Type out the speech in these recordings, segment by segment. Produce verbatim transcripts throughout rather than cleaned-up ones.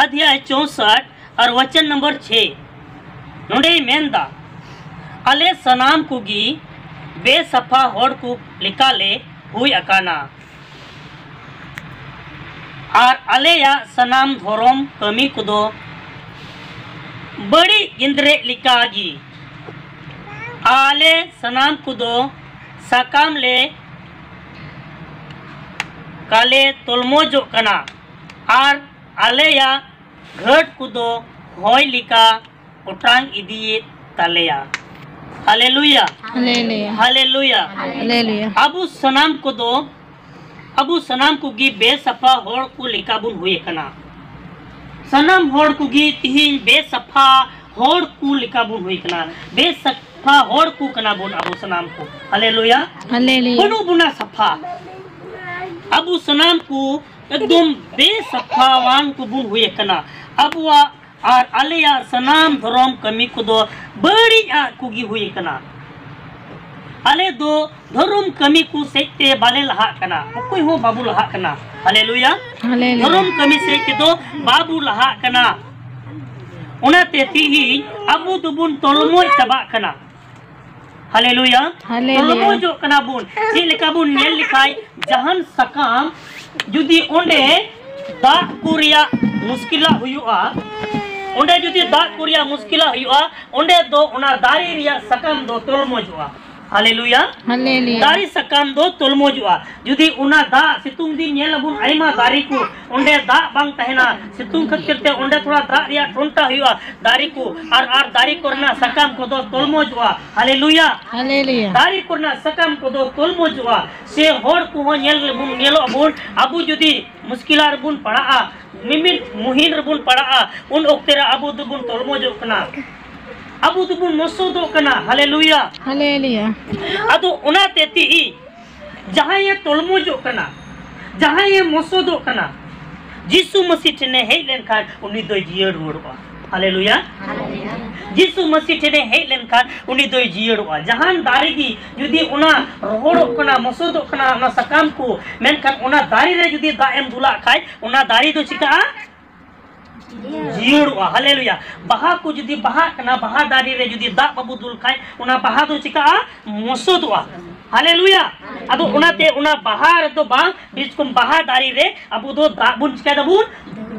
ᱟᱫᱷᱭᱟᱭ ᱪᱳᱥᱚᱴ ᱟᱨ ᱣᱟᱪᱚᱱ number ᱪᱷᱮ᱾ ᱱᱚᱰᱮᱭ ᱢᱮᱱᱫᱟ, ᱟᱞᱮ ᱥᱟᱱᱟᱢ ᱠᱚᱜᱮ ᱵᱮᱥᱟᱯᱷᱟ ᱦᱚᱲ ᱠᱚ ᱞᱮᱠᱟᱞᱮ ᱦᱩᱭ ᱟᱠᱟᱱᱟ᱾ ᱟᱨ ᱟᱞᱮᱭᱟᱜ ᱥᱟᱱᱟᱢ ᱫᱷᱚᱨᱚᱢ ᱠᱟᱹᱢᱤ ᱠᱚᱫᱚ ᱵᱟᱹᱲᱤᱡ ᱜᱤᱫᱽᱨᱟᱹ ᱞᱮᱠᱟᱜᱮ᱾ ᱟᱞᱮ ᱥᱟᱱᱟᱢ ᱠᱚᱫᱚ ᱥᱟᱠᱟᱢ ᱞᱮ ᱠᱟᱞᱮ ᱛᱚᱞᱢᱚᱡᱚᱜ ᱠᱟᱱᱟ᱾ ᱟᱨ ᱟᱞᱮᱭᱟᱜ ᱜᱷᱟᱹᱴ ᱠᱚᱫᱚ ᱦᱚᱭ ᱞᱮᱠᱟ ᱚᱴᱟᱝ ᱤᱫᱤᱭᱮᱫ ᱛᱟᱞᱮᱭᱟ᱾ ᱦᱟᱞᱮᱞᱩᱭᱟ᱾ ᱦᱟᱞᱮᱞᱩᱭᱟ᱾ ᱦᱟᱞᱮᱞᱩᱭᱟ᱾ ᱦᱟᱞᱮᱞᱩᱭᱟ᱾ ᱟᱵᱚ ᱥᱟᱱᱟᱢ ᱠᱚᱫᱚ, ᱟᱵᱚ ᱥᱟᱱᱟᱢ ᱠᱚᱜᱮ ᱵᱮᱥᱟᱯᱷᱟ ᱦᱚᱲ ᱠᱚ ᱞᱮᱠᱟ ᱵᱚᱱ ᱦᱩᱭ ᱟᱠᱟᱱᱟ᱾ ᱥᱟᱱᱟᱢ ᱦᱚᱲ ᱠᱚᱜᱮ ᱛᱤᱦᱤᱧ ᱵᱮᱥᱟᱯᱷᱟ ᱦᱚᱲ ᱠᱚ ᱞᱮᱠᱟ ᱵᱚᱱ ᱦᱩᱭ ᱟᱠᱟᱱᱟ᱾ ᱵᱮᱥᱟᱯᱷᱟ ᱦᱚᱲ ᱠᱚ ᱠᱟᱱᱟ ᱵᱚᱱ ᱟᱵᱚ ᱥᱟᱱᱟᱢ ᱠᱚ᱾ ᱦᱟᱞᱮᱞᱩᱭᱟ᱾ ᱦᱟᱞᱮᱞᱩᱭᱟ᱾ ᱵᱟᱹᱱᱩᱜ ᱵᱚᱱᱟ ᱥᱟᱯᱷᱟ᱾ ᱟᱵᱚ ᱥᱟᱱᱟᱢ ᱠᱚ ᱮᱠᱫᱚᱢ ᱵᱮᱥᱟᱯᱷᱟᱣᱟᱱ ᱠᱚᱵᱚᱱ ᱦᱩᱭ ᱟᱠᱟᱱᱟ᱾ ᱟᱵᱚᱣᱟᱜ ᱟᱨ ᱟᱞᱮᱭᱟᱜ ᱥᱟᱱᱟᱢ ᱫᱷᱚᱨᱚᱢ ᱠᱟᱹᱢᱤ ᱠᱚᱫᱚ ᱵᱟᱹᱲᱤᱡ ᱟᱜ ᱠᱚᱜᱮ ᱦᱩᱭ ᱟᱠᱟᱱᱟ᱾ ᱟᱞᱮ ᱫᱚ ᱫᱷᱚᱨᱚᱢ ᱠᱟᱹᱢᱤ ᱠᱚ ᱥᱮᱫ ᱛᱮ ᱵᱟᱞᱮ ᱞᱟᱦᱟᱜ ᱠᱟᱱᱟ᱾ ᱚᱠᱚᱭ ᱦᱚᱸ ᱵᱟᱵᱚ ᱞᱟᱦᱟᱜ ᱠᱟᱱᱟ᱾ ᱦᱟᱞᱮᱞᱩᱭᱟ᱾ ᱦᱟᱞᱮᱞᱩᱭᱟ᱾ ᱫᱷᱚᱨᱚᱢ ᱠᱟᱹᱢᱤ ᱥᱮᱫ ᱛᱮᱫᱚ ᱵᱟᱵᱚ ᱞᱟᱦᱟᱜ ᱠᱟᱱᱟ᱾ ᱚᱱᱟᱛᱮ ᱛᱤᱦᱤᱧ ᱟᱵᱚ ᱫᱚᱵᱚᱱ ᱛᱚᱞᱢᱚᱡ ᱪᱟᱵᱟᱜ ᱠᱟᱱᱟ᱾ ᱦᱟᱞᱮᱞᱩᱭᱟ᱾ ᱦᱟᱞᱮᱞᱩᱭᱟ᱾ ᱛᱚᱞᱢᱚᱡᱚᱜ ᱠᱟᱱᱟ ᱵᱚᱱ᱾ ᱪᱮᱫ ᱞᱮᱠᱟ ᱵᱚᱱ ᱧᱮᱞ ᱞᱮᱠᱷᱟᱡ, ᱡᱟᱦᱟᱱ ᱥᱟᱠᱟᱢ ᱡᱩᱫᱤ ᱚᱸᱰᱮ ᱫᱟᱜ ᱠᱚ ᱨᱮᱭᱟᱜ ᱢᱩᱥᱠᱤᱞᱟ ᱦᱩᱭᱩᱜᱼᱟ, ᱚᱸᱰᱮ ᱡᱩᱫᱤ ᱫᱟᱜ ᱠᱚ ᱨᱮᱭᱟᱜ ᱢᱩᱥᱠᱤᱞᱟ ᱦᱩᱭᱩᱜᱼᱟ, ᱚᱸᱰᱮ ᱫᱚ ᱚᱱᱟ ᱫᱟᱨᱮ ᱨᱮᱭᱟᱜ ᱥᱟᱠᱟᱢ ᱫᱚ ᱛᱚᱞᱢᱚᱡᱚᱜᱼᱟ᱾ ᱦᱟᱞᱮᱞᱩᱭᱟ᱾ ᱦᱟᱞᱮᱞᱩᱭᱟ᱾ ᱫᱟᱨᱮ ᱥᱟᱠᱟᱢ ᱫᱚ ᱛᱚᱞᱢᱚᱡᱚᱜᱼᱟ᱾ ᱡᱩᱫᱤ ᱚᱱᱟ ᱫᱟᱜ, ᱥᱤᱛᱩᱝ ᱫᱤᱱ ᱧᱮᱞ ᱟᱵᱚᱱ, ᱟᱭᱢᱟ ᱫᱟᱨᱮ ᱠᱚ ᱚᱸᱰᱮ ᱫᱟᱜ ᱵᱟᱝ ᱛᱟᱦᱮᱱᱟ, ᱥᱤᱛᱩᱝ ᱠᱷᱟᱹᱛᱤᱨ ᱛᱮ ᱚᱸᱰᱮ ᱛᱷᱚᱲᱟ ᱫᱟᱜ ᱨᱮᱭᱟᱜ ᱴᱷᱚᱱᱴᱟ ᱦᱩᱭᱩᱜᱼᱟ, ᱫᱟᱨᱮ ᱠᱚ ᱟᱨ, ᱟᱨ ᱫᱟᱨᱮ ᱠᱚᱨᱮᱱᱟᱜ ᱥᱟᱠᱟᱢ ᱠᱚᱫᱚ ᱛᱚᱞᱢᱚᱡᱚᱜᱼᱟ᱾ ᱦᱟᱞᱮᱞᱩᱭᱟ᱾ ᱦᱟᱞᱮᱞᱩᱭᱟ᱾ ᱫᱟᱨᱮ ᱠᱚᱨᱮᱱᱟᱜ ᱥᱟᱠᱟᱢ ᱠᱚᱫᱚ ᱛᱚᱞᱢᱚᱡᱚᱜᱼᱟ᱾ ᱥᱮ ᱦᱚᱲ ᱠᱚᱦᱚᱸ ᱧᱮᱞ ᱨᱮᱵᱚᱱ ᱧᱮᱞᱚᱜ ᱟᱵᱚᱱ, ᱟᱵᱚ ᱡᱩᱫᱤ ᱢᱩᱥᱠᱤᱞᱟ ᱨᱮᱵᱚᱱ ᱯᱟᱲᱟᱜᱼᱟ, ᱢᱤᱢᱤᱫ ᱢᱩᱦᱤᱱ ᱨᱮᱵᱚᱱ ᱯᱟᱲᱟᱜᱼᱟ, ᱩᱱ ᱚᱠᱛᱮ ᱨᱮ ᱟᱵᱚ ᱫᱚᱵᱚᱱ ᱛᱚᱞᱢᱚᱡᱚᱜ ᱠᱟᱱᱟ, ᱟᱵᱚ ᱫᱚᱵᱚᱱ ᱢᱚᱥᱚᱫᱚᱜ ᱠᱟᱱᱟ᱾ ᱦᱟᱞᱮᱞᱩᱭᱟ᱾ ᱦᱟᱞᱮᱞᱩᱭᱟ᱾ ᱟᱫᱚ ᱚᱱᱟᱛᱮ ᱛᱤᱦᱤᱧ ᱡᱟᱦᱟᱸᱭᱮ ᱛᱚᱞᱢᱚᱡᱚᱜ ᱠᱟᱱᱟ, ᱡᱟᱦᱟᱸᱭᱮ ᱢᱚᱥᱚᱫᱚᱜ ᱠᱟᱱᱟ, ᱡᱤᱥᱩ ᱢᱟᱹᱥᱤ ᱴᱷᱮᱱᱮ ᱦᱮᱡ ᱞᱮᱱᱠᱷᱟᱱ ᱩᱱᱤ ᱫᱚᱭ ᱡᱤᱭᱟᱹᱲ ᱨᱩᱣᱟᱹᱲᱚᱜᱼᱟ᱾ ᱦᱟᱞᱮᱞᱩᱭᱟ᱾ ᱦᱟᱞᱮᱞᱩᱭᱟ᱾ ᱡᱤᱥᱩ ᱢᱟᱹᱥᱤ ᱴᱷᱮᱱᱮ ᱦᱮᱡ ᱞᱮᱱᱠᱷᱟᱱ ᱩᱱᱤ ᱫᱚᱭ ᱡᱤᱭᱟᱹᱲᱚᱜᱼᱟ᱾ ᱡᱟᱦᱟᱱ ᱫᱟᱨᱮ ᱜᱮ ᱡᱩᱫᱤ ᱚᱱᱟ ᱨᱚᱦᱚᱲᱚᱜ ᱠᱟᱱᱟ, ᱢᱚᱥᱚᱫᱚᱜ ᱠᱟᱱᱟ ᱚᱱᱟ ᱥᱟᱠᱟᱢ ᱠᱚ, ᱢᱮᱱᱠᱷᱟᱱ ᱚᱱᱟ ᱫᱟᱨᱮ ᱨᱮ ᱡᱩᱫᱤ ᱫᱟᱜ ᱮᱢ ᱫᱩᱞᱟᱜ ᱠᱷᱟᱡ, ᱚᱱᱟ ᱫᱟᱨᱮ ᱫᱚ ᱪᱤᱠᱟᱜᱼᱟ? ᱡᱤᱭᱟᱹᱲᱚᱜᱼᱟ᱾ ᱦᱟᱞᱮᱞᱩᱭᱟ᱾ ᱵᱟᱦᱟ ᱠᱚ ᱡᱩᱫᱤ ᱵᱟᱦᱟᱜ ᱠᱟᱱᱟ, ᱵᱟᱦᱟ ᱫᱟᱨᱮ ᱨᱮ ᱡᱩᱫᱤ ᱫᱟᱜ ᱵᱟᱵᱚ ᱫᱩᱞ ᱠᱷᱟᱡ, ᱚᱱᱟ ᱵᱟᱦᱟ ᱫᱚ ᱪᱤᱠᱟᱜᱼᱟ? ᱢᱚᱥᱚᱫᱚᱜᱼᱟ᱾ ᱦᱟᱞᱮᱞᱩᱭᱟ᱾ ᱟᱫᱚ ᱚᱱᱟᱛᱮ ᱚᱱᱟ ᱵᱟᱦᱟ ᱨᱮᱫᱚ ᱵᱟᱝ, ᱵᱤᱥᱮᱥ ᱠᱚᱢ ᱵᱟᱦᱟ ᱫᱟᱨᱮ ᱨᱮ ᱟᱵᱚ ᱫᱚ ᱫᱟᱜ ᱵᱚᱱ ᱪᱤᱠᱟᱹᱭ ᱫᱟᱵᱚᱱ?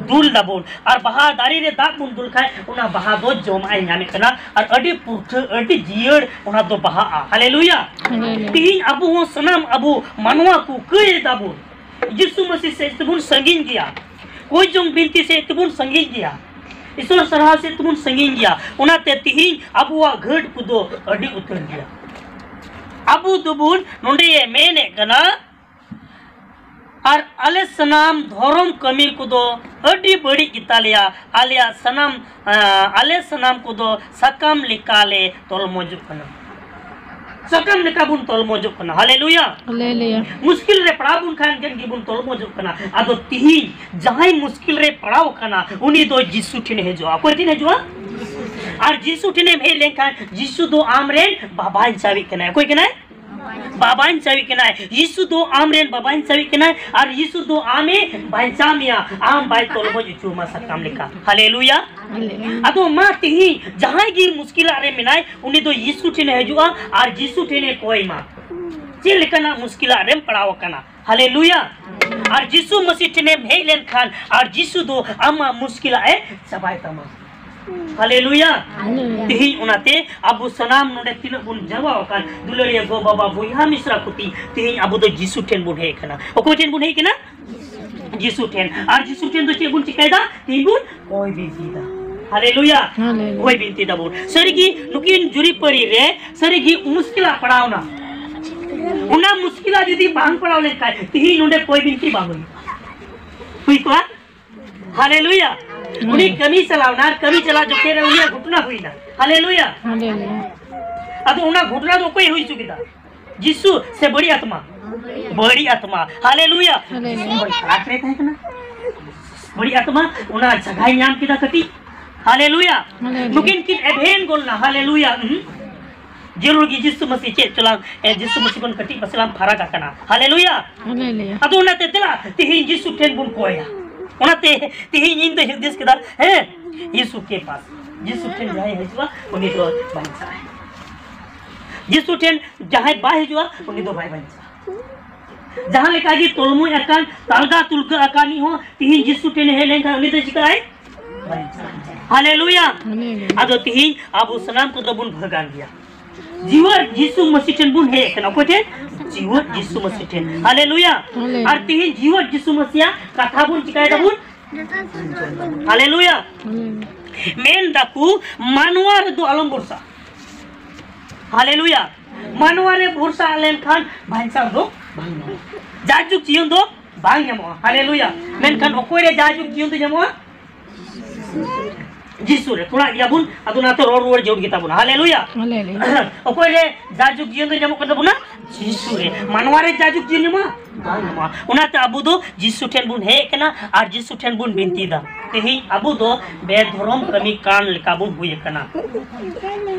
ᱫᱩᱞ ᱫᱟᱵᱚᱱ᱾ ᱟᱨ ᱵᱟᱦᱟ ᱫᱟᱨᱮ ᱨᱮ ᱫᱟᱜ ᱵᱚᱱ ᱫᱩᱞ ᱠᱷᱟᱡ, ᱚᱱᱟ ᱵᱟᱦᱟ ᱫᱚ ᱡᱚᱢᱟᱜ ᱮ ᱧᱟᱢᱮᱫ ᱠᱟᱱᱟ ᱟᱨ ᱟᱹᱰᱤ ᱯᱩᱨᱴᱷᱟᱹ, ᱟᱹᱰᱤ ᱡᱤᱭᱟᱹᱲ ᱚᱱᱟ ᱫᱚ ᱵᱟᱦᱟᱜᱼᱟ᱾ ᱦᱟᱞᱮᱞᱩᱭᱟ᱾ ᱦᱟᱞᱮᱞᱩᱭᱟ᱾ ᱛᱤᱦᱤᱧ ᱟᱵᱚ ᱦᱚᱸ ᱥᱟᱱᱟᱢ ᱟᱵᱚ ᱢᱟᱱᱣᱟ ᱠᱚ ᱠᱟᱹᱭ ᱫᱟᱵᱚᱱ, ᱡᱤᱥᱩ ᱢᱟᱹᱥᱤ ᱥᱮᱫ ᱛᱮᱵᱚᱱ ᱥᱟᱺᱜᱤᱧ ᱜᱮᱭᱟ, ᱠᱚᱭ ᱡᱚᱝ ᱵᱤᱱᱛᱤ ᱥᱮᱫ ᱛᱮᱵᱚᱱ ᱥᱟᱺᱜᱤᱧ ᱜᱮᱭᱟ, ᱤᱥᱚᱨ ᱥᱟᱨᱦᱟᱣ ᱥᱮᱫ ᱛᱮᱵᱚᱱ ᱥᱟᱺᱜᱤᱧ ᱜᱮᱭᱟ᱾ ᱚᱱᱟᱛᱮ ᱛᱤᱦᱤᱧ ᱟᱵᱚᱣᱟᱜ ᱜᱷᱟᱹᱴ ᱠᱚᱫᱚ ᱟᱹᱰᱤ ᱩᱛᱟᱹᱨ ᱜᱮᱭᱟ᱾ ᱟᱵᱚ ᱫᱚᱵᱚᱱ, ᱱᱚᱰᱮ ᱢᱮᱱᱮᱫ ᱠᱟᱱᱟ, ᱟᱨ ᱟᱞᱮ ᱥᱟᱱᱟᱢ ᱫᱷᱚᱨᱚᱢ ᱠᱟᱹᱢᱤ ᱠᱚᱫᱚ ᱟᱹᱰᱤ ᱵᱟᱹᱲᱤᱡ ᱜᱮᱛᱟᱞᱮᱭᱟ᱾ ᱟᱞᱮᱭᱟᱜ ᱥᱟᱱᱟᱢ, ᱟᱸ, ᱟᱞᱮ ᱥᱟᱱᱟᱢ ᱠᱚᱫᱚ ᱥᱟᱠᱟᱢ ᱞᱮᱠᱟᱞᱮ ᱛᱚᱞᱢᱚᱡᱚᱜ ᱠᱟᱱᱟ᱾ ᱥᱟᱠᱟᱢ ᱞᱮᱠᱟ ᱵᱚᱱ ᱛᱚᱞᱢᱚᱡᱚᱜ ᱠᱟᱱᱟ᱾ ᱦᱟᱞᱮᱞᱩᱭᱟ᱾ ᱦᱟᱞᱮᱞᱩᱭᱟ᱾ ᱢᱩᱥᱠᱤᱞ ᱨᱮ ᱯᱟᱲᱟᱣ ᱵᱚᱱ ᱠᱷᱟᱱ ᱜᱮ ᱵᱚᱱ ᱛᱚᱞᱢᱚᱡᱚᱜ ᱠᱟᱱᱟ᱾ ᱟᱫᱚ ᱛᱤᱦᱤᱧ ᱡᱟᱦᱟᱸᱭ ᱢᱩᱥᱠᱤᱞ ᱨᱮ ᱯᱟᱲᱟᱣ ᱠᱟᱱᱟ, ᱩᱱᱤ ᱫᱚ ᱡᱤᱥᱩ ᱴᱷᱮᱱᱮ ᱦᱤᱡᱩᱜᱼᱟ᱾ ᱚᱠᱚᱭ ᱴᱷᱮᱱ ᱦᱤᱡᱩᱜᱼᱟ? ᱟᱨ ᱡᱤᱥᱩ ᱴᱷᱮᱱᱮᱢ ᱦᱮᱡ ᱞᱮᱱᱠᱷᱟᱱ, ᱡᱤᱥᱩ ᱫᱚ ᱟᱢ ᱨᱮᱱ ᱵᱟᱵᱟᱧᱪᱟᱣᱤᱡ ᱠᱟᱱᱟᱭ᱾ ᱚᱠᱚᱭ ᱠᱟᱱᱟᱭ? ᱵᱟᱵᱟᱧᱪᱟᱣᱤᱡ ᱠᱟᱱᱟᱭ᱾ ᱡᱤᱥᱩ ᱫᱚ ᱟᱢ ᱨᱮᱱ ᱵᱟᱵᱟᱧᱪᱟᱣᱤᱡ ᱠᱟᱱᱟᱭ, ᱟᱨ ᱡᱤᱥᱩ ᱫᱚ ᱟᱢᱮ ᱵᱟᱧᱪᱟᱣ ᱢᱮᱭᱟ᱾ ᱟᱢ ᱵᱟᱭ ᱛᱚᱞᱢᱚᱡ ᱦᱚᱪᱚ ᱟᱢᱟ ᱥᱟᱠᱟᱢ ᱞᱮᱠᱟ᱾ ᱦᱟᱞᱮᱞᱩᱭᱟ᱾ ᱦᱟᱞᱮᱞᱩᱭᱟ᱾ ᱟᱫᱚ ᱢᱟ ᱛᱤᱦᱤᱧ ᱡᱟᱦᱟᱸᱭ ᱜᱮ ᱢᱩᱥᱠᱤᱞᱟᱜ ᱨᱮ ᱢᱮᱱᱟᱭ, ᱩᱱᱤ ᱫᱚ ᱡᱤᱥᱩ ᱴᱷᱮᱱᱮ ᱦᱤᱡᱩᱜᱼᱟ ᱟᱨ ᱡᱤᱥᱩ ᱴᱷᱮᱱᱮ ᱠᱚᱭ ᱢᱟ᱾ ᱪᱮᱫ ᱞᱮᱠᱟᱱᱟᱜ ᱢᱩᱥᱠᱤᱞᱟᱜ ᱨᱮᱢ ᱯᱟᱲᱟᱣ ᱟᱠᱟᱱᱟ? ᱦᱟᱞᱮᱞᱩᱭᱟ᱾ ᱟᱨ ᱡᱤᱥᱩ ᱢᱟᱹᱥᱤ ᱴᱷᱮᱱᱮᱢ ᱦᱮᱡ ᱞᱮᱱᱠᱷᱟᱱ, ᱟᱨ ᱡᱤᱥᱩ ᱫᱚ ᱟᱢᱟᱜ ᱢᱩᱥᱠᱤᱞᱟᱜ ᱮ ᱪᱟᱵᱟᱭ ᱛᱟᱢᱟ᱾ ᱦᱟᱞᱮᱞᱩᱭᱟ᱾ ᱦᱟᱞᱮᱞᱩᱭᱟ᱾ ᱛᱮᱦᱮᱧ ᱚᱱᱟᱛᱮ ᱟᱵᱚ ᱥᱟᱱᱟᱢ ᱱᱚᱰᱮ ᱛᱤᱱᱟᱹᱜ ᱵᱚᱱ ᱡᱟᱨᱣᱟ ᱟᱠᱟᱱ, ᱫᱩᱞᱟᱹᱲᱤᱭᱟᱹ ᱜᱚ ᱵᱟᱵᱟ ᱵᱚᱭᱦᱟ ᱢᱤᱥᱨᱟ ᱠᱚ, ᱛᱮᱦᱮᱧ ᱟᱵᱚ ᱫᱚ ᱡᱤᱥᱩ ᱴᱷᱮᱱ ᱵᱚᱱ ᱦᱮᱡ ᱟᱠᱟᱱᱟ᱾ ᱚᱠᱚᱭ ᱴᱷᱮᱱ ᱵᱚᱱ ᱦᱮᱡ ᱟᱠᱟᱱᱟ? ᱡᱤᱥᱩ ᱴᱷᱮᱱ᱾ ᱟᱨ ᱡᱤᱥᱩ ᱴᱷᱮᱱ ᱫᱚ ᱪᱮᱫ ᱵᱚᱱ ᱪᱤᱠᱟᱹᱭᱮᱫᱟ? ᱛᱮᱦᱮᱧ ᱵᱚᱱ ᱠᱚᱭ ᱵᱤᱱᱛᱤᱭᱮᱫᱟ᱾ ᱦᱟᱞᱮᱞᱩᱭᱟ᱾ ᱦᱟᱞᱮᱞᱩᱭᱟ᱾ ᱠᱚᱭ ᱵᱤᱱᱛᱤ ᱫᱟᱵᱚᱱ᱾ ᱥᱟᱹᱨᱤᱜᱮ ᱱᱩᱠᱤᱱ ᱡᱩᱨᱤᱯᱟᱹᱨᱤ ᱨᱮ ᱥᱟᱹᱨᱤᱜᱮ ᱢᱩᱥᱠᱤᱞᱟᱜ ᱯᱟᱲᱟᱣᱱᱟ᱾ ᱚᱱᱟ ᱢᱩᱥᱠᱤᱞᱟᱜ ᱡᱩᱫᱤ ᱵᱟᱝ ᱯᱟᱲᱟᱣ ᱞᱮᱱᱠᱷᱟᱱ, ᱛᱮᱦᱮᱧ ᱱᱚᱰᱮ ᱠᱚᱭ ᱵᱤᱱᱛᱤ ᱵᱟᱝ ᱦᱩᱭᱩᱜᱼᱟ᱾ ᱦᱩᱭ ᱠᱚᱜᱼᱟ? ᱦᱟᱞᱮᱞᱩᱭᱟ᱾ ᱩᱱᱤ ᱠᱟᱹᱢᱤ ᱪᱟᱞᱟᱣ ᱱᱟ, ᱟᱨ ᱠᱟᱹᱢᱤ ᱪᱟᱞᱟᱣ ᱡᱚᱠᱷᱮᱡ ᱨᱮ ᱩᱱᱤᱭᱟᱜ ᱜᱷᱚᱴᱚᱱᱟ ᱦᱩᱭᱱᱟ᱾ ᱦᱟᱞᱮᱞᱩᱭᱟ᱾ ᱦᱟᱞᱮᱞᱩᱭᱟ᱾ ᱟᱫᱚ ᱚᱱᱟ ᱜᱷᱚᱴᱚᱱᱟ ᱫᱚ ᱚᱠᱚᱭ ᱦᱩᱭ ᱦᱚᱪᱚ ᱠᱮᱫᱟ? ᱡᱤᱥᱩ ᱥᱮ ᱵᱟᱹᱲᱤᱡ ᱟᱛᱢᱟ? ᱵᱟᱹᱲᱤᱡ ᱟᱛᱢᱟ᱾ ᱦᱟᱞᱮᱞᱩᱭᱟ᱾ ᱦᱟᱞᱮᱞᱩᱭᱟ᱾ ᱡᱤᱥᱩ ᱦᱚᱸ ᱯᱷᱟᱨᱟᱠ ᱨᱮ ᱛᱟᱦᱮᱸ ᱠᱟᱱᱟ᱾ ᱵᱟᱹᱲᱤᱡ ᱟᱛᱢᱟ ᱚᱱᱟ ᱡᱟᱭᱜᱟᱭ ᱧᱟᱢ ᱠᱮᱫᱟ ᱠᱟᱹᱴᱤᱡ᱾ ᱦᱟᱞᱮᱞᱩᱭᱟ᱾ ᱦᱟᱞᱮᱞᱩᱭᱟ᱾ ᱱᱩᱠᱤᱱ ᱠᱤᱱ ᱮᱵᱷᱮᱱ ᱜᱚᱞ ᱱᱟ᱾ ᱦᱟᱞᱮᱞᱩᱭᱟ᱾ ᱦᱩᱸ? ᱡᱟᱹᱨᱩᱲ ᱜᱮ ᱡᱤᱥᱩ ᱢᱟᱹᱥᱤ ᱪᱮᱫ ᱪᱚᱞᱟᱝ, ᱮ, ᱡᱤᱥᱩ ᱢᱟᱹᱥᱤ ᱵᱚᱱ ᱠᱟᱹᱴᱤᱡ ᱯᱟᱥᱮ ᱞᱟᱝ ᱯᱷᱟᱨᱟᱠ ᱟᱠᱟᱱᱟ᱾ ᱦᱟᱞᱮᱞᱩᱭᱟ᱾ ᱦᱟᱞᱮᱞᱩᱭᱟ᱾ ᱟᱫᱚ ᱚᱱᱟᱛᱮ ᱫᱮᱞᱟ ᱛᱮᱦᱮᱧ ᱡᱤᱥᱩ ᱴᱷᱮᱱ ᱵᱚᱱ ᱠᱚᱭᱟ᱾ ᱚᱱᱟᱛᱮ ᱛᱮᱦᱮᱧ ᱤᱧ ᱫᱚᱧ ᱦᱩᱫᱤᱥ ᱠᱮᱫᱟ, ᱦᱮᱸ, ᱡᱤᱥᱩ ᱠᱮ ᱯᱟᱥ, ᱡᱤᱥᱩ ᱴᱷᱮᱱ ᱡᱟᱦᱟᱸᱭ ᱦᱤᱡᱩᱜᱼᱟ, ᱩᱱᱤ ᱫᱚ ᱵᱟᱧᱪᱟᱜᱼᱟᱭ᱾ ᱡᱤᱥᱩ ᱴᱷᱮᱱ ᱡᱟᱦᱟᱸᱭ ᱵᱟᱭ ᱦᱤᱡᱩᱜᱼᱟ, ᱩᱱᱤ ᱫᱚ ᱵᱟᱭ ᱵᱟᱧᱪᱟᱜᱼᱟ᱾ ᱡᱟᱦᱟᱸ ᱞᱮᱠᱟ ᱜᱮ ᱛᱚᱞᱢᱚᱡ ᱟᱠᱟᱱ, ᱛᱟᱞᱜᱟ ᱛᱩᱞᱜᱟᱹ ᱟᱠᱟᱱᱤᱡ ᱦᱚᱸ ᱛᱮᱦᱮᱧ ᱡᱤᱥᱩ ᱴᱷᱮᱱ ᱦᱮᱡ ᱞᱮᱱᱠᱷᱟᱱ ᱩᱱᱤ ᱫᱚ ᱪᱤᱠᱟᱹᱜᱼᱟᱭ? ᱵᱟᱧᱪᱟᱜᱼᱟᱭ᱾ ᱦᱟᱞᱮᱞᱩᱭᱟ᱾ ᱦᱟᱞᱮᱞᱩᱭᱟ᱾ ᱟᱫᱚ ᱛᱮᱦᱮᱧ ᱟᱵᱚ ᱥᱟᱱᱟᱢ ᱠᱚᱫᱚ ᱵᱚᱱ ᱵᱷᱟᱜᱟᱱ ᱜᱮᱭᱟ᱾ ᱡᱤᱣᱮᱫ ᱡᱤᱥᱩ ᱢᱟᱹᱥᱤ ᱴᱷᱮᱱ ᱵᱚᱱ ᱦᱮᱡ ᱟᱠᱟᱱᱟ᱾ ᱚᱠᱚᱭ ᱴᱷᱮᱱ? ᱡᱤᱣᱮᱫ ᱡᱤᱥᱩ ᱢᱟᱹᱥᱤ ᱴᱷᱮᱱ᱾ ᱦᱟᱞᱮᱞᱩᱭᱟ᱾ ᱦᱟᱞᱮᱞᱩᱭᱟ᱾ ᱟᱨ ᱛᱮᱦᱮᱧ ᱡᱤᱣᱮᱫ ᱡᱤᱥᱩ ᱢᱟᱹᱥᱤᱭᱟᱜ ᱠᱟᱛᱷᱟ ᱵᱚᱱ ᱪᱤᱠᱟᱭ ᱫᱟᱵᱚᱱ? ᱦᱟᱞᱮᱞᱩᱭᱟ᱾ ᱦᱟᱞᱮᱞᱩᱭᱟ᱾ ᱢᱮᱱ ᱫᱟᱠᱚ, ᱢᱟᱱᱣᱟ ᱨᱮᱫᱚ ᱟᱞᱚᱢ ᱵᱷᱚᱨᱥᱟ᱾ ᱦᱟᱞᱮᱞᱩᱭᱟ᱾ ᱢᱟᱱᱣᱟ ᱨᱮ ᱵᱷᱚᱨᱥᱟ ᱞᱮᱱᱠᱷᱟᱱ ᱵᱟᱧᱪᱟᱣ ᱫᱚ ᱵᱟᱝ ᱧᱟᱢᱚᱜᱼᱟ᱾ ᱡᱟᱭᱡᱩᱜᱽ ᱡᱤᱭᱚᱱ ᱫᱚ ᱵᱟᱝ ᱧᱟᱢᱚᱜᱼᱟ᱾ ᱦᱟᱞᱮᱞᱩᱭᱟ᱾ ᱢᱮᱱᱠᱷᱟᱱ ᱚᱠᱚᱭ ᱨᱮ ᱡᱟᱭᱡᱩᱜᱽ ᱡᱤᱭᱚᱱ ᱫᱚ ᱧᱟᱢᱚᱜᱼᱟ? ᱡᱤᱥᱩ ᱨᱮ᱾ ᱛᱷᱚᱲᱟ ᱜᱮᱭᱟ ᱵᱚᱱ, ᱟᱫᱚ ᱚᱱᱟᱛᱮ ᱨᱚᱲ ᱨᱩᱣᱟᱹᱲ ᱡᱟᱹᱨᱩᱲ ᱜᱮᱛᱟ ᱵᱚᱱᱟ᱾ ᱦᱟᱞᱮᱞᱩᱭᱟ᱾ ᱦᱟᱞᱮᱞᱩᱭᱟ᱾ ᱚᱠᱚᱭ ᱨᱮ ᱡᱟᱭᱡᱩᱜᱽ ᱡᱤᱭᱚᱱ ᱫᱚ ᱧᱟᱢᱚᱜ ᱠᱟᱱ ᱛᱟᱵᱚᱱᱟ? ᱡᱤᱥᱩ ᱨᱮ᱾ ᱢᱟᱱᱣᱟ ᱨᱮ ᱡᱟᱭᱡᱩᱜᱽ ᱡᱤᱭᱚᱱ ᱧᱟᱢᱚᱜᱼᱟ? ᱵᱟᱝ ᱧᱟᱢᱚᱜᱼᱟ᱾ ᱚᱱᱟᱛᱮ ᱟᱵᱚ ᱫᱚ ᱡᱤᱥᱩ ᱴᱷᱮᱱ ᱵᱚᱱ ᱦᱮᱡ ᱟᱠᱟᱱᱟ ᱟᱨ ᱡᱤᱥᱩ ᱴᱷᱮᱱ ᱵᱚᱱ ᱵᱤᱱᱛᱤᱭᱮᱫᱟ᱾ ᱛᱮᱦᱮᱧ ᱟᱵᱚ ᱫᱚ ᱵᱮᱫᱷᱚᱨᱚᱢ ᱠᱟᱹᱢᱤ ᱠᱟᱱ ᱞᱮᱠᱟ ᱵᱚᱱ ᱦᱩᱭ ᱟᱠᱟᱱᱟ᱾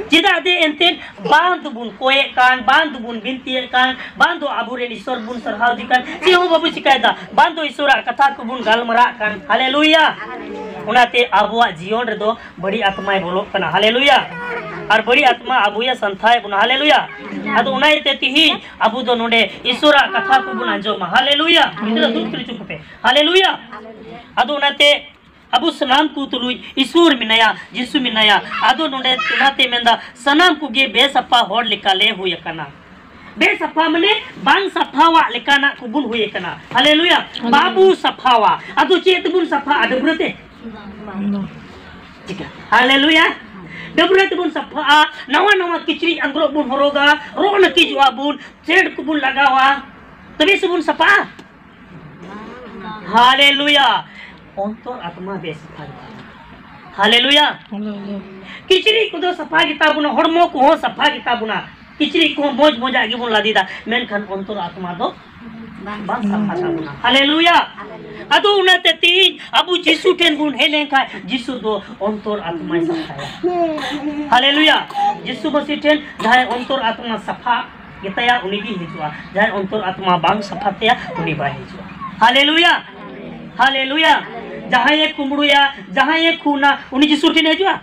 ᱪᱮᱫᱟᱜ ᱡᱮ ᱮᱱᱛᱮᱫ ᱵᱟᱝ ᱫᱚᱵᱚᱱ ᱠᱚᱭᱮᱫ ᱠᱟᱱ, ᱵᱟᱝ ᱫᱚᱵᱚᱱ ᱵᱤᱱᱛᱤᱭᱮᱫ ᱠᱟᱱ, ᱵᱟᱝ ᱫᱚ ᱟᱵᱚᱨᱮᱱ ᱤᱥᱚᱨ ᱵᱚᱱ ᱥᱟᱨᱦᱟᱣ ᱫᱮ ᱠᱟᱱ, ᱪᱮᱫ ᱦᱚᱸ ᱵᱟᱵᱚ ᱪᱤᱠᱟᱭᱮᱫᱟ, ᱵᱟᱝ ᱫᱚ ᱤᱥᱚᱨᱟᱜ ᱠᱟᱛᱷᱟ ᱠᱚᱵᱚᱱ ᱜᱟᱞᱢᱟᱨᱟᱜ ᱠᱟᱱ᱾ ᱦᱟᱞᱮᱞᱩᱭᱟ᱾ ᱚᱱᱟᱛᱮ ᱟᱵᱚᱣᱟᱜ ᱡᱤᱭᱚᱱ ᱨᱮᱫᱚ ᱵᱟᱹᱲᱤᱡ ᱟᱛᱢᱟᱭ ᱵᱚᱞᱚᱜ ᱠᱟᱱᱟ᱾ ᱦᱟᱞᱮᱞᱩᱭᱟ᱾ ᱟᱨ ᱵᱟᱹᱲᱤᱡ ᱟᱛᱢᱟ ᱟᱵᱚᱭᱟ ᱥᱟᱱᱛᱷᱟᱭᱮᱫ ᱵᱚᱱᱟ᱾ ᱦᱟᱞᱮᱞᱩᱭᱟ᱾ ᱟᱫᱚ ᱚᱱᱟ ᱤᱭᱟᱹᱛᱮ ᱛᱤᱦᱤᱧ ᱟᱵᱚ ᱫᱚ ᱱᱚᱰᱮ ᱤᱥᱚᱨᱟᱜ ᱠᱟᱛᱷᱟ ᱠᱚᱵᱚᱱ ᱟᱸᱡᱚᱢᱟ᱾ ᱦᱟᱞᱮᱞᱩᱭᱟ᱾ ᱱᱤᱛᱚᱜ ᱫᱚ ᱫᱩᱲᱩᱵ ᱛᱷᱤᱨ ᱦᱚᱪᱚ ᱠᱚᱯᱮ᱾ ᱦᱟᱞᱮᱞᱩᱭᱟ᱾ ᱟᱫᱚ ᱚᱱᱟᱛᱮ ᱟᱵᱚ ᱥᱟᱱᱟᱢ ᱠᱚ ᱛᱩᱞᱩᱡ ᱤᱥᱚᱨ ᱢᱮᱱᱟᱭᱟ, ᱡᱤᱥᱩ ᱢᱮᱱᱟᱭᱟ᱾ ᱟᱫᱚ ᱱᱚᱰᱮ ᱚᱱᱟᱛᱮ ᱢᱮᱱᱫᱟ, ᱥᱟᱱᱟᱢ ᱠᱚᱜᱮ ᱵᱮᱥᱟᱯᱷᱟ ᱦᱚᱲ ᱞᱮᱠᱟ ᱞᱮ ᱦᱩᱭ ᱟᱠᱟᱱᱟ᱾ ᱵᱮᱥᱟᱯᱷᱟ ᱢᱟᱱᱮ ᱵᱟᱝ ᱥᱟᱯᱷᱟᱣᱟᱜ ᱞᱮᱠᱟᱱᱟᱜ ᱠᱚᱵᱚᱱ ᱦᱩᱭ ᱟᱠᱟᱱᱟ᱾ ᱦᱟᱞᱮᱞᱩᱭᱟ᱾ ᱦᱟᱞᱮᱞᱩᱭᱟ᱾ ᱵᱟᱵᱚ ᱥᱟᱯᱷᱟᱣᱟ᱾ ᱟᱫᱚ ᱪᱮᱫ ᱛᱮᱵᱚᱱ ᱥᱟᱯᱷᱟᱜᱼᱟ? ᱰᱟᱹᱵᱽᱨᱟᱹ ᱛᱮ? ᱵᱟᱝ᱾ ᱪᱤᱠᱟ? ᱦᱟᱞᱮᱞᱩᱭᱟ᱾ ᱰᱟᱹᱵᱽᱨᱟᱹ ᱛᱮᱵᱚᱱ ᱥᱟᱯᱷᱟᱜᱼᱟ᱾ ᱱᱟᱣᱟ ᱱᱟᱣᱟ ᱠᱤᱪᱨᱤᱡ ᱟᱝᱜᱽᱨᱚᱵ ᱵᱚᱱ ᱦᱚᱨᱚᱜᱟ, ᱨᱚᱜ ᱱᱟᱹᱠᱤᱡᱚᱜᱼᱟ ᱵᱚᱱ, ᱥᱮᱱᱴ ᱠᱚᱵᱚᱱ ᱞᱟᱜᱟᱣᱟ, ᱛᱚᱵᱮ ᱥᱮᱵᱚᱱ ᱥᱟᱯᱷᱟᱜᱼᱟ? ᱦᱟᱞᱮᱞᱩᱭᱟ᱾ ᱚᱱᱛᱚᱨ ᱟᱛᱢᱟ ᱵᱮᱥ ᱥᱟᱯᱷᱟ ᱜᱮᱛᱟ ᱵᱚᱱᱟ᱾ ᱦᱟᱞᱮᱞᱩᱭᱟ᱾ ᱦᱟᱞᱮᱞᱩᱭᱟ᱾ ᱠᱤᱪᱨᱤᱡ ᱠᱚᱫᱚ ᱥᱟᱯᱷᱟ ᱜᱮᱛᱟ ᱵᱚᱱᱟ, ᱦᱚᱲᱢᱚ ᱠᱚᱦᱚᱸ ᱥᱟᱯᱷᱟ ᱜᱮᱛᱟ ᱵᱚᱱᱟ, ᱠᱤᱪᱨᱤᱡ ᱠᱚᱦᱚᱸ ᱢᱚᱡᱽ ᱢᱚᱡᱟᱜ ᱜᱮᱵᱚᱱ ᱞᱟᱫᱮᱫᱟ, ᱢᱮᱱᱠᱷᱟᱱ ᱚᱱᱛᱚᱨ ᱟᱛᱢᱟ ᱫᱚ ᱵᱟᱝ ᱥᱟᱯᱷᱟ ᱛᱟᱵᱚᱱᱟ᱾ ᱦᱟᱞᱮᱞᱩᱭᱟ᱾ ᱟᱫᱚ ᱚᱱᱟᱛᱮ ᱛᱤᱦᱤᱧ ᱟᱵᱚ ᱡᱤᱥᱩ ᱴᱷᱮᱱ ᱵᱚᱱ ᱦᱮᱡ ᱞᱮᱱᱠᱷᱟᱱ ᱡᱤᱥᱩ ᱫᱚ ᱚᱱᱛᱚᱨ ᱟᱛᱢᱟᱭ ᱥᱟᱯᱷᱟᱭᱟ᱾ ᱦᱟᱞᱮᱞᱩᱭᱟ᱾ ᱡᱤᱥᱩ ᱢᱟᱹᱥᱤ ᱴᱷᱮᱱ ᱡᱟᱦᱟᱸᱭ ᱚᱱᱛᱚᱨ ᱟᱛᱢᱟ ᱥᱟᱯᱷᱟ ᱜᱮᱛᱟᱭᱟ, ᱩᱱᱤ ᱜᱮ ᱦᱤᱡᱩᱜᱼᱟ᱾ ᱡᱟᱦᱟᱸᱭ ᱚᱱᱛᱚᱨ ᱟᱛᱢᱟ ᱵᱟᱝ ᱥᱟᱯᱷᱟ ᱛᱟᱭᱟ, ᱩᱱᱤ ᱵᱟᱭ ᱦᱤᱡᱩᱜᱼᱟ᱾ ᱦᱟᱞᱮᱞᱩᱭᱟ᱾ ᱦᱟᱞᱮᱞᱩᱭᱟ᱾ ᱡᱟᱦᱟᱸᱭᱮ ᱠᱩᱢᱵᱽᱲᱩᱭᱟ, ᱡᱟᱦᱟᱸᱭᱮ ᱠᱷᱩᱱᱟ, ᱩᱱᱤ ᱡᱤᱥᱩ ᱴᱷᱮᱱ ᱦᱤᱡᱩᱜᱼᱟ?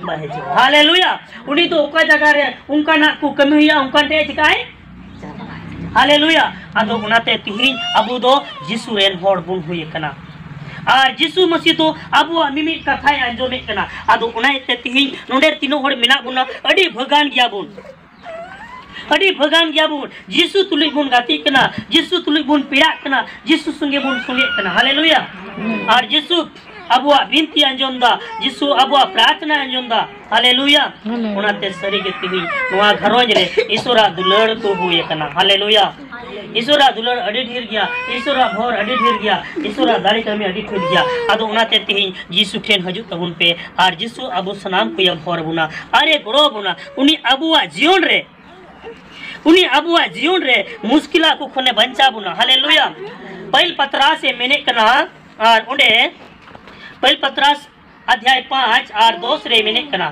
ᱵᱟᱭ ᱦᱤᱡᱩᱜᱼᱟ᱾ ᱦᱟᱞᱮᱞᱩᱭᱟ᱾ ᱩᱱᱤ ᱫᱚ ᱚᱠᱟ ᱡᱟᱭᱜᱟ ᱨᱮ ᱚᱱᱠᱟᱱᱟᱜ ᱠᱚ ᱠᱟᱹᱢᱤ ᱦᱩᱭᱩᱜᱼᱟ, ᱚᱱᱠᱟᱱ ᱴᱷᱮᱱ ᱪᱤᱠᱟᱹᱭ? ᱦᱟᱞᱮᱞᱩᱭᱟ᱾ ᱟᱫᱚ ᱚᱱᱟᱛᱮ ᱛᱤᱦᱤᱧ ᱟᱵᱚ ᱫᱚ ᱡᱤᱥᱩ ᱨᱮᱱ ᱦᱚᱲ ᱵᱚᱱ ᱦᱩᱭ ᱟᱠᱟᱱᱟ᱾ ᱟᱨ ᱡᱤᱥᱩ ᱢᱟᱹᱥᱤ ᱫᱚ ᱟᱵᱚᱣᱟᱜ ᱢᱤᱢᱤᱫ ᱠᱟᱛᱷᱟᱭ ᱟᱸᱡᱚᱢᱮᱫ ᱠᱟᱱᱟ᱾ ᱟᱫᱚ ᱚᱱᱟ ᱤᱭᱟᱹᱛᱮ ᱛᱤᱦᱤᱧ ᱱᱚᱰᱮ ᱛᱤᱱᱟᱹᱜ ᱦᱚᱲ ᱢᱮᱱᱟᱜ ᱵᱚᱱᱟ, ᱟᱹᱰᱤ ᱵᱷᱟᱹᱜᱟᱱ ᱜᱮᱭᱟ ᱵᱚᱱ᱾ ᱟᱹᱰᱤ ᱵᱷᱟᱹᱜᱟᱱ ᱜᱮᱭᱟ ᱵᱚᱱ᱾ ᱡᱤᱥᱩ ᱛᱩᱞᱩᱡ ᱵᱚᱱ ᱜᱟᱛᱮᱜ ᱠᱟᱱᱟ, ᱡᱤᱥᱩ ᱛᱩᱞᱩᱡ ᱵᱚᱱ ᱯᱮᱲᱟᱜ ᱠᱟᱱᱟ, ᱡᱤᱥᱩ ᱥᱚᱸᱜᱮ ᱵᱚᱱ ᱥᱚᱸᱜᱮᱜ ᱠᱟᱱᱟ᱾ ᱦᱟᱞᱮᱞᱩᱭᱟ᱾ ᱟᱨ ᱡᱤᱥᱩ ᱟᱵᱚᱣᱟᱜ ᱵᱤᱱᱛᱤ ᱟᱸᱡᱚᱢ ᱫᱟ, ᱡᱤᱥᱩ ᱟᱵᱚᱣᱟᱜ ᱯᱨᱟᱨᱛᱷᱱᱟ ᱟᱸᱡᱚᱢ ᱫᱟ᱾ ᱦᱟᱞᱮᱞᱩᱭᱟ᱾ ᱦᱟᱞᱮᱞᱩᱭᱟ᱾ ᱚᱱᱟᱛᱮ ᱥᱟᱹᱨᱤ ᱜᱮ ᱛᱮᱦᱮᱧ ᱱᱚᱣᱟ ᱜᱷᱟᱨᱚᱸᱡᱽ ᱨᱮ ᱤᱥᱚᱨᱟᱜ ᱫᱩᱞᱟᱹᱲ ᱠᱚ ᱦᱩᱭ ᱟᱠᱟᱱᱟ᱾ ᱦᱟᱞᱮᱞᱩᱭᱟ᱾ ᱤᱥᱚᱨᱟᱜ ᱫᱩᱞᱟᱹᱲ ᱟᱹᱰᱤ ᱰᱷᱮᱨ ᱜᱮᱭᱟ, ᱤᱥᱚᱨᱟᱜ ᱵᱷᱚᱨ ᱟᱹᱰᱤ ᱰᱷᱮᱨ ᱜᱮᱭᱟ, ᱤᱥᱚᱨᱟᱜ ᱫᱟᱲᱮ ᱠᱟᱹᱢᱤ ᱟᱹᱰᱤ ᱰᱷᱮᱨ ᱜᱮᱭᱟ᱾ ᱟᱫᱚ ᱚᱱᱟᱛᱮ ᱛᱮᱦᱮᱧ ᱡᱤᱥᱩ ᱴᱷᱮᱱ ᱦᱤᱡᱩᱜ ᱛᱟᱵᱚᱱ ᱯᱮ ᱟᱨ ᱡᱤᱥᱩ ᱟᱵᱚ ᱥᱟᱱᱟᱢ ᱠᱚᱭ ᱵᱷᱚᱨ ᱵᱚᱱᱟ ᱟᱨᱮ ᱜᱚᱲᱚ ᱵᱚᱱᱟ᱾ ᱩᱱᱤ ᱟᱵᱚᱣᱟᱜ ᱡᱤᱭᱚᱱ ᱨᱮ, ᱩᱱᱤ ᱟᱵᱚᱣᱟᱜ ᱡᱤᱭᱚᱱ ᱨᱮ ᱢᱩᱥᱠᱤᱞᱟᱜ ᱠᱚ ᱠᱷᱚᱱᱮ ᱵᱟᱧᱪᱟᱣ ᱵᱚᱱᱟ᱾ ᱦᱟᱞᱮᱞᱩᱭᱟ᱾ ᱯᱟᱹᱦᱤᱞ ᱯᱟᱛᱨᱟᱥ ᱮ ᱢᱮᱱᱮᱫ ᱠᱟᱱᱟ, ᱟᱨ ᱚᱸᱰᱮ ᱯᱟᱹᱦᱤᱞ ᱯᱟᱛᱨᱟᱥ ᱚᱫᱷᱭᱟᱭ ᱯᱟᱸᱪ ᱟᱨ ᱫᱚᱥ ᱨᱮ ᱢᱮᱱᱮᱫ ᱠᱟᱱᱟ᱾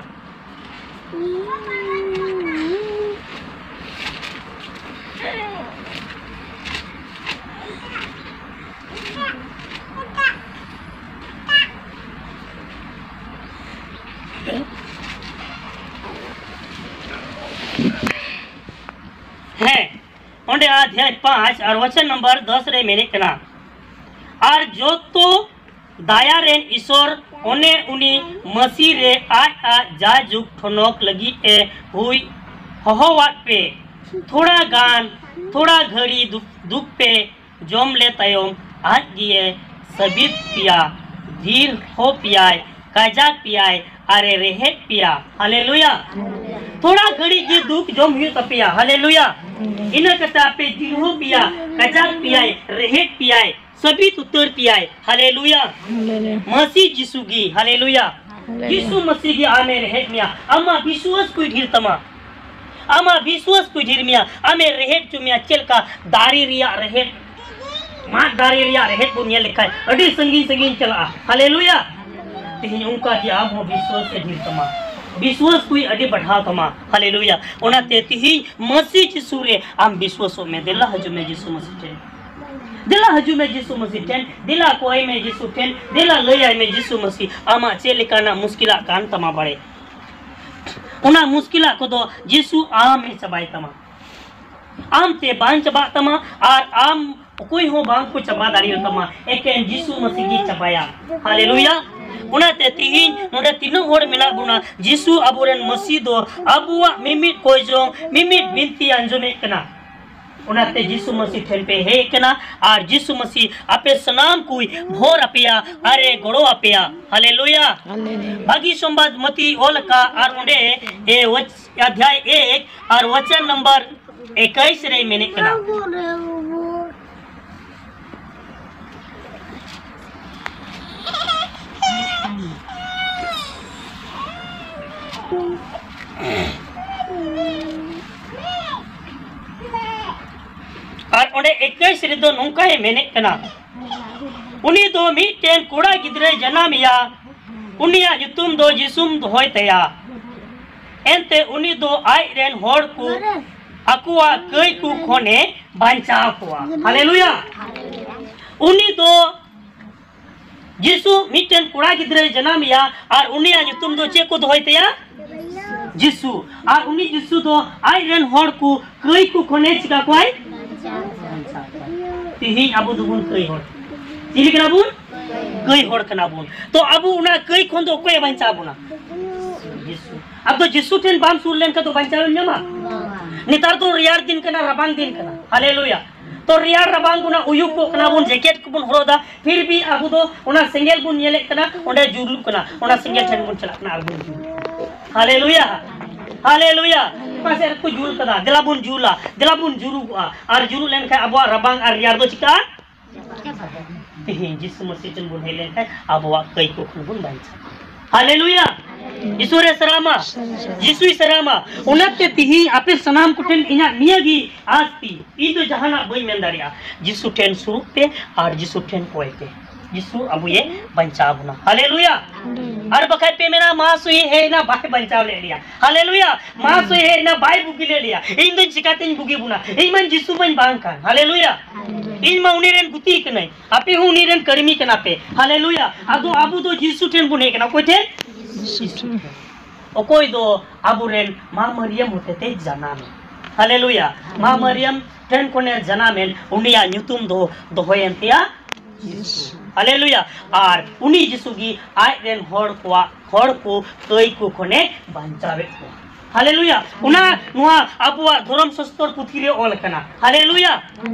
ᱦᱮᱸ, ᱚᱸᱰᱮ ᱚᱫᱷᱭᱟᱭ ᱯᱟᱸᱪ ᱟᱨ ᱣᱟᱪᱚᱱ ᱱᱚᱢᱵᱚᱨ ᱫᱚᱥ ᱨᱮ ᱢᱮᱱᱮᱫ ᱠᱟᱱᱟ, ᱟᱨ ᱡᱚᱛᱚ ᱫᱟᱭᱟ ᱨᱮᱱ ᱤᱥᱚᱨ ᱚᱱᱮ ᱩᱱᱤ ᱢᱟᱹᱥᱤ ᱨᱮ ᱟᱡ ᱟᱡ ᱡᱟᱭᱡᱩᱜᱽ ᱴᱷᱚᱱᱚᱠ ᱞᱟᱹᱜᱤᱫ ᱮ ᱦᱩᱭ ᱦᱚᱦᱚᱣᱟᱫ ᱯᱮ᱾ ᱛᱷᱚᱲᱟ ᱜᱟᱱ, ᱛᱷᱚᱲᱟ ᱜᱷᱟᱹᱲᱤ ᱫᱩᱠ, ᱫᱩᱠ ᱯᱮ ᱡᱚᱢ ᱞᱮ ᱛᱟᱭᱚᱢ ᱟᱡ ᱜᱮᱭᱮ ᱥᱟᱹᱵᱤᱛ ᱯᱮᱭᱟ, ᱫᱷᱤᱨ ᱦᱚ ᱯᱮᱭᱟᱭ, ᱠᱟᱡᱟᱠ ᱯᱮᱭᱟᱭ, ᱟᱨᱮ ᱨᱮᱦᱮᱫ ᱯᱮᱭᱟ᱾ ᱦᱟᱞᱮᱞᱩᱭᱟ᱾ ᱛᱷᱚᱲᱟ ᱜᱷᱟᱹᱲᱤᱡ ᱜᱮ ᱫᱩᱠ ᱡᱚᱢ ᱦᱩᱭᱩᱜ ᱛᱟᱯᱮᱭᱟ᱾ ᱦᱟᱞᱮᱞᱩᱭᱟ᱾ ᱤᱱᱟᱹ ᱠᱟᱛᱮ ᱟᱯᱮ ᱫᱷᱤᱨ ᱦᱚ ᱯᱮᱭᱟ, ᱠᱟᱡᱟᱠ ᱯᱮᱭᱟᱭ, ᱨᱮᱦᱮᱫ ᱯᱮᱭᱟᱭ, ᱥᱟᱹᱵᱤᱛ ᱩᱛᱟᱹᱨ ᱯᱮᱭᱟᱭ᱾ ᱦᱟᱞᱮᱞᱩᱭᱟ᱾ ᱦᱟᱞᱮᱞᱩᱭᱟ᱾ ᱢᱟᱹᱥᱤ ᱡᱤᱥᱩ ᱜᱮ᱾ ᱦᱟᱞᱮᱞᱩᱭᱟ᱾ ᱦᱟᱞᱮᱞᱩᱭᱟ᱾ ᱡᱤᱥᱩ ᱢᱟᱹᱥᱤ ᱜᱮ ᱟᱢᱮ ᱨᱮᱦᱮᱫ ᱢᱮᱭᱟ᱾ ᱟᱢᱟᱜ ᱵᱤᱥᱣᱟᱥ ᱠᱚᱭ ᱰᱷᱮᱨ ᱛᱟᱢᱟ᱾ ᱟᱢᱟᱜ ᱵᱤᱥᱣᱟᱥ ᱠᱚᱭ ᱰᱷᱮᱨ ᱢᱮᱭᱟ᱾ ᱟᱢᱮ ᱨᱮᱦᱮᱫ ᱦᱚᱪᱚ ᱢᱮᱭᱟ᱾ ᱪᱮᱫ ᱞᱮᱠᱟ ᱫᱟᱨᱮ ᱨᱮᱭᱟᱜ ᱨᱮᱦᱮᱫ, ᱢᱟᱫ ᱫᱟᱨᱮ ᱨᱮᱭᱟᱜ ᱨᱮᱦᱮᱫ ᱵᱚᱱ ᱧᱮᱞ ᱞᱮᱠᱷᱟᱱ ᱟᱹᱰᱤ ᱥᱟᱺᱜᱤᱧ ᱥᱟᱺᱜᱤᱧ ᱪᱟᱞᱟᱜᱼᱟ᱾ ᱦᱟᱞᱮᱞᱩᱭᱟ᱾ ᱛᱮᱦᱮᱧ ᱚᱱᱠᱟ ᱜᱮ ᱟᱢ ᱦᱚᱸ ᱵᱤᱥᱣᱟᱥ ᱮ ᱰᱷᱮᱨ ᱛᱟᱢᱟ᱾ ᱵᱤᱥᱣᱟᱥ ᱠᱚᱭ ᱟᱹᱰᱤ ᱵᱟᱲᱦᱟᱣ ᱛᱟᱢᱟ᱾ ᱦᱟᱞᱮᱞᱩᱭᱟ᱾ ᱚᱱᱟᱛᱮ ᱛᱮᱦᱮᱧ ᱢᱟᱹᱥᱤ ᱡᱤᱥᱩ ᱨᱮ ᱟᱢ ᱵᱤᱥᱣᱟᱥᱚᱜ ᱢᱮ᱾ ᱫᱮᱞᱟ ᱦᱤᱡᱩᱜ ᱢᱮ ᱡᱤᱥᱩ ᱢᱟᱹᱥᱤ ᱴᱷᱮᱱ᱾ ᱫᱮᱞᱟ ᱦᱤᱡᱩᱜ ᱢᱮ ᱡᱤᱥᱩ ᱢᱟᱹᱥᱤ ᱴᱷᱮᱱ, ᱫᱮᱞᱟ ᱠᱚᱭ ᱢᱮ ᱡᱤᱥᱩ ᱴᱷᱮᱱ, ᱫᱮᱞᱟ ᱞᱟᱹᱭᱟᱭ ᱢᱮ ᱡᱤᱥᱩ ᱢᱟᱹᱥᱤ ᱟᱢᱟᱜ ᱪᱮᱫ ᱞᱮᱠᱟᱱᱟᱜ ᱢᱩᱥᱠᱤᱞᱟᱜ ᱠᱟᱱ ᱛᱟᱢᱟ ᱵᱟᱲᱮ᱾ ᱚᱱᱟ ᱢᱩᱥᱠᱤᱞᱟᱜ ᱠᱚᱫᱚ ᱡᱤᱥᱩ ᱟᱢ ᱮ ᱪᱟᱵᱟᱭ ᱛᱟᱢᱟ᱾ ᱟᱢ ᱛᱮ ᱵᱟᱝ ᱪᱟᱵᱟᱜ ᱛᱟᱢᱟ ᱟᱨ ᱟᱢ ᱚᱠᱚᱭ ᱦᱚᱸ ᱵᱟᱝ ᱠᱚ ᱪᱟᱵᱟ ᱫᱟᱲᱮᱭᱟᱛᱟᱢᱟ, ᱮᱠᱮᱱ ᱡᱤᱥᱩ ᱢᱟᱹᱥᱤ ᱜᱮ ᱪᱟᱵᱟᱭᱟ᱾ ᱦᱟᱞᱮᱞᱩᱭᱟ᱾ ᱚᱱᱟᱛᱮ ᱛᱤᱦᱤᱧ ᱱᱚᱰᱮ ᱛᱤᱱᱟᱹᱜ ᱦᱚᱲ ᱢᱮᱱᱟᱜ ᱵᱚᱱᱟ, ᱡᱤᱥᱩ ᱟᱵᱚᱨᱮᱱ ᱢᱟᱹᱥᱤ ᱫᱚ ᱟᱵᱚᱣᱟᱜ ᱢᱤᱢᱤᱫ ᱠᱚᱭᱡᱚᱝ, ᱢᱤᱢᱤᱫ ᱵᱤᱱᱛᱤ ᱟᱸᱡᱚᱢᱮᱫ ᱠᱟᱱᱟ᱾ ᱚᱱᱟᱛᱮ ᱡᱤᱥᱩ ᱢᱟᱹᱥᱤ ᱴᱷᱮᱱ ᱯᱮ ᱦᱮᱡ ᱟᱠᱟᱱᱟ ᱟᱨ ᱡᱤᱥᱩ ᱢᱟᱹᱥᱤ ᱟᱯᱮ ᱥᱟᱱᱟᱢ ᱠᱚᱭ ᱵᱷᱳᱨ ᱟᱯᱮᱭᱟ ᱟᱨ ᱮ ᱜᱚᱲᱚ ᱟᱯᱮᱭᱟ᱾ ᱦᱟᱞᱮᱞᱩᱭᱟ᱾ ᱦᱟᱞᱮᱞᱩᱭᱟ᱾ ᱵᱷᱟᱹᱜᱤ ᱥᱚᱢᱵᱟᱫ ᱢᱟᱹᱛᱤ ᱚᱞ ᱟᱠᱟᱫ ᱟᱨ ᱚᱸᱰᱮ ᱮ ᱚᱫᱷᱭᱟᱭ ᱮᱠ ᱟᱨ ᱣᱟᱪᱚᱱ ᱱᱟᱢᱵᱟᱨ ᱮᱠᱟᱭᱤᱥ ᱨᱮ ᱢᱮᱱᱮᱫ ᱠᱟᱱᱟ᱾ ᱟᱨ ᱚᱸᱰᱮ ᱮᱠᱟᱭᱤᱥ ᱨᱮᱫᱚ ᱱᱚᱝᱠᱟᱭ ᱢᱮᱱᱮᱫ ᱠᱟᱱᱟ, ᱩᱱᱤ ᱫᱚ ᱢᱤᱫᱴᱮᱱ ᱠᱚᱲᱟ ᱜᱤᱫᱽᱨᱟᱹᱭ ᱡᱟᱱᱟᱢᱮᱭᱟ, ᱩᱱᱤᱭᱟᱜ ᱧᱩᱛᱩᱢ ᱫᱚ ᱡᱤᱥᱩᱢ ᱫᱚᱦᱚᱭ ᱛᱟᱭᱟ᱾ ᱮᱱᱛᱮ ᱩᱱᱤ ᱫᱚ ᱟᱡ ᱨᱮᱱ ᱦᱚᱲ ᱠᱚ ᱟᱠᱚᱣᱟᱜ ᱠᱟᱹᱭ ᱠᱚ ᱠᱷᱚᱱᱮ ᱵᱟᱧᱪᱟᱣ ᱠᱚᱣᱟ᱾ ᱦᱟᱞᱮᱞᱩᱭᱟ᱾ ᱩᱱᱤ ᱫᱚ ᱡᱤᱥᱩ ᱢᱤᱫᱴᱮᱱ ᱠᱚᱲᱟ ᱜᱤᱫᱽᱨᱟᱹᱭ ᱡᱟᱱᱟᱢᱮᱭᱟ ᱟᱨ ᱩᱱᱤᱭᱟᱜ ᱧᱩᱛᱩᱢ ᱫᱚ ᱪᱮᱫ ᱠᱚ ᱫᱚᱦᱚᱭ ᱛᱟᱭᱟ? ᱡᱤᱥᱩ᱾ ᱟᱨ ᱩᱱᱤ ᱡᱤᱥᱩ ᱫᱚ ᱟᱡ ᱨᱮᱱ ᱦᱚᱲ ᱠᱚ ᱠᱟᱹᱭ ᱠᱚ ᱠᱷᱚᱱᱮ ᱪᱤᱠᱟ ᱠᱚᱣᱟᱭ? ᱛᱤᱦᱤᱧ ᱟᱵᱚ ᱫᱚᱵᱚᱱ ᱠᱟᱹᱭ ᱦᱚᱲ᱾ ᱪᱤᱞᱤ ᱠᱟᱱᱟ ᱵᱚᱱ? ᱠᱟᱹᱭ ᱦᱚᱲ ᱠᱟᱱᱟ ᱵᱚᱱ᱾ ᱛᱚ ᱟᱵᱚ ᱚᱱᱟ ᱠᱟᱹᱭ ᱠᱷᱚᱱ ᱫᱚ ᱚᱠᱚᱭᱮ ᱵᱟᱧᱪᱟᱣ ᱵᱚᱱᱟ? ᱡᱤᱥᱩ᱾ ᱟᱫᱚ ᱡᱤᱥᱩ ᱴᱷᱮᱱ ᱵᱟᱢ ᱥᱩᱨ ᱞᱮᱱᱠᱷᱟᱱ ᱫᱚ ᱵᱟᱧᱪᱟᱣ ᱮᱢ ᱧᱟᱢᱟ? ᱱᱮᱛᱟᱨ ᱫᱚ ᱨᱮᱭᱟᱲ ᱫᱤᱱ ᱠᱟᱱᱟ, ᱨᱟᱵᱟᱝ ᱫᱤᱱ ᱠᱟᱱᱟ᱾ ᱦᱟᱞᱮᱞᱩᱭᱟ᱾ ᱛᱚ ᱨᱮᱭᱟᱲ ᱨᱟᱵᱟᱝ ᱵᱚᱱᱟ, ᱩᱭᱩᱜ ᱠᱚᱜ ᱠᱟᱱᱟ ᱵᱚᱱ, ᱡᱮᱠᱮᱴ ᱠᱚᱵᱚᱱ ᱦᱚᱨᱚᱜ ᱮᱫᱟ, ᱯᱷᱤᱨ ᱵᱷᱤ ᱟᱵᱚ ᱫᱚ ᱚᱱᱟ ᱥᱮᱸᱜᱮᱞ ᱵᱚᱱ ᱧᱮᱞᱮᱫ ᱠᱟᱱᱟ, ᱚᱸᱰᱮ ᱡᱩᱞᱩᱜ ᱠᱟᱱᱟ, ᱚᱱᱟ ᱥᱮᱸᱜᱮᱞ ᱴᱷᱮᱱ ᱵᱚᱱ ᱪᱟᱞᱟᱜ ᱠᱟᱱᱟ ᱟᱨ ᱵᱚᱱ ᱡᱩᱞ᱾ ᱦᱟᱞᱮᱞᱩᱭᱟ, ᱦᱟᱞᱮᱞᱩᱭᱟ᱾ ᱚᱠᱟ ᱥᱮᱫ ᱨᱮᱠᱚ ᱡᱩᱞ ᱠᱟᱫᱟ, ᱫᱮᱞᱟ ᱵᱚᱱ ᱡᱩᱞᱟ, ᱫᱮᱞᱟ ᱵᱚᱱ ᱡᱩᱨᱩᱜᱚᱜᱼᱟ᱾ ᱟᱨ ᱡᱩᱨᱩᱜ ᱞᱮᱱᱠᱷᱟᱱ ᱟᱵᱚᱣᱟᱜ ᱨᱟᱵᱟᱝ ᱟᱨ ᱨᱮᱭᱟᱲ ᱫᱚ ᱪᱤᱠᱟᱹᱜᱼᱟ? ᱛᱤᱦᱤᱧ ᱡᱤᱥᱩ ᱢᱟᱹᱥᱤ ᱴᱷᱮᱱ ᱵᱚᱱ ᱦᱮᱡ ᱞᱮᱱᱠᱷᱟᱱ ᱟᱵᱚᱣᱟᱜ ᱠᱟᱹᱭ ᱠᱚ ᱠᱷᱚᱱ ᱵᱚᱱ ᱵᱟᱧᱪᱟᱜᱼᱟ᱾ ᱦᱟᱞᱮᱞᱩᱭᱟ᱾ ᱤᱥᱚᱨᱮ ᱥᱟᱨᱦᱟᱣ ᱢᱟ᱾ ᱡᱤᱥᱩᱭ ᱥᱟᱨᱦᱟᱣ ᱢᱟ᱾ ᱚᱱᱟᱛᱮ ᱛᱤᱦᱤᱧ ᱟᱯᱮ ᱥᱟᱱᱟᱢ ᱠᱚᱴᱷᱮᱱ ᱤᱧᱟᱹᱜ ᱱᱤᱭᱟᱹ ᱜᱮ ᱟᱥ ᱛᱤᱧ, ᱤᱧ ᱫᱚ ᱡᱟᱦᱟᱱᱟᱜ ᱵᱟᱹᱧ ᱢᱮᱱ ᱫᱟᱲᱮᱭᱟᱜᱼᱟ᱾ ᱡᱤᱥᱩ ᱴᱷᱮᱱ ᱥᱩᱨᱩᱜ ᱯᱮ ᱟᱨ ᱡᱤᱥᱩ ᱴᱷᱮᱱ ᱠᱚᱭ ᱯᱮ᱾ ᱡᱤᱥᱩ ᱟᱵᱚᱭᱮ ᱵᱟᱧᱪᱟᱣ ᱵᱚᱱᱟ᱾ ᱦᱟᱞᱮᱞᱩᱭᱟ᱾ ᱟᱨ ᱵᱟᱠᱷᱟᱡ ᱯᱮ ᱢᱮᱱᱟ, ᱢᱟᱥ ᱦᱩᱭ ᱦᱮᱡ ᱮᱱᱟ, ᱵᱟᱭ ᱵᱟᱧᱪᱟᱣ ᱞᱮᱫ ᱞᱮᱭᱟ᱾ ᱦᱟᱞᱮᱞᱩᱭᱟ᱾ ᱢᱟᱥ ᱦᱩᱭ ᱦᱮᱡ ᱮᱱᱟ, ᱵᱟᱭ ᱵᱩᱜᱤ ᱞᱮᱫ ᱞᱮᱭᱟ᱾ ᱤᱧ ᱫᱚᱧ ᱪᱤᱠᱟᱛᱮᱧ ᱵᱩᱜᱤ ᱵᱚᱱᱟ? ᱤᱧ ᱢᱟᱧ ᱡᱤᱥᱩ ᱢᱟᱧ ᱵᱟᱝ ᱠᱟᱱ᱾ ᱦᱟᱞᱮᱞᱩᱭᱟ᱾ ᱤᱧ ᱢᱟ ᱩᱱᱤ ᱨᱮᱱ ᱜᱩᱛᱤ ᱠᱟᱹᱱᱟᱹᱧ, ᱟᱯᱮ ᱦᱚᱸ ᱩᱱᱤ ᱨᱮᱱ ᱠᱟᱹᱲᱢᱤ ᱠᱟᱱᱟ ᱯᱮ᱾ ᱦᱟᱞᱮᱞᱩᱭᱟ᱾ ᱟᱫᱚ ᱟᱵᱚ ᱫᱚ ᱡᱤᱥᱩ ᱴᱷᱮᱱ ᱵᱚᱱ ᱦᱮᱡ ᱠᱟᱱᱟ᱾ ᱚᱠᱚᱭ ᱴᱷᱮᱱ? ᱡᱤᱥᱩ ᱴᱷᱮᱱ᱾ ᱚᱠᱚᱭ ᱫᱚ ᱟᱵᱚᱨᱮᱱ ᱢᱟ ᱢᱟᱨᱤᱭᱟᱢ ᱦᱚᱛᱮᱛᱮ ᱡᱟᱱᱟᱢ ᱮᱱ᱾ ᱦᱟᱞᱮᱞᱩᱭᱟ᱾ ᱢᱟ ᱢᱟᱨᱤᱭᱟᱢ ᱴᱷᱮᱱ ᱠᱷᱚᱱᱮ ᱡᱟᱱᱟᱢ ᱮᱱ, ᱩᱱᱤᱭᱟᱜ ᱧᱩᱛᱩᱢ ᱫᱚ ᱫᱚᱦᱚᱭᱮᱱ ᱛᱟᱭᱟ ᱡᱤᱥᱩ᱾ ᱦᱟᱞᱮᱞᱩᱭᱟ᱾ ᱟᱨ ᱩᱱᱤ ᱡᱤᱥᱩ ᱜᱮ ᱟᱡ ᱨᱮᱱ ᱦᱚᱲ ᱠᱚᱣᱟᱜ, ᱦᱚᱲ ᱠᱚ ᱠᱟᱹᱭ ᱠᱚ ᱠᱷᱚᱱᱮ ᱵᱟᱧᱪᱟᱣᱮᱫ ᱠᱚᱣᱟ᱾ ᱦᱟᱞᱮᱞᱩᱭᱟ᱾ ᱚᱱᱟ, ᱱᱚᱣᱟ ᱟᱵᱚᱣᱟᱜ ᱫᱷᱚᱨᱚᱢ ᱥᱟᱥᱛᱚᱨ ᱯᱩᱛᱷᱤ ᱨᱮ ᱚᱞ ᱟᱠᱟᱱᱟ᱾ ᱦᱟᱞᱮᱞᱩᱭᱟ᱾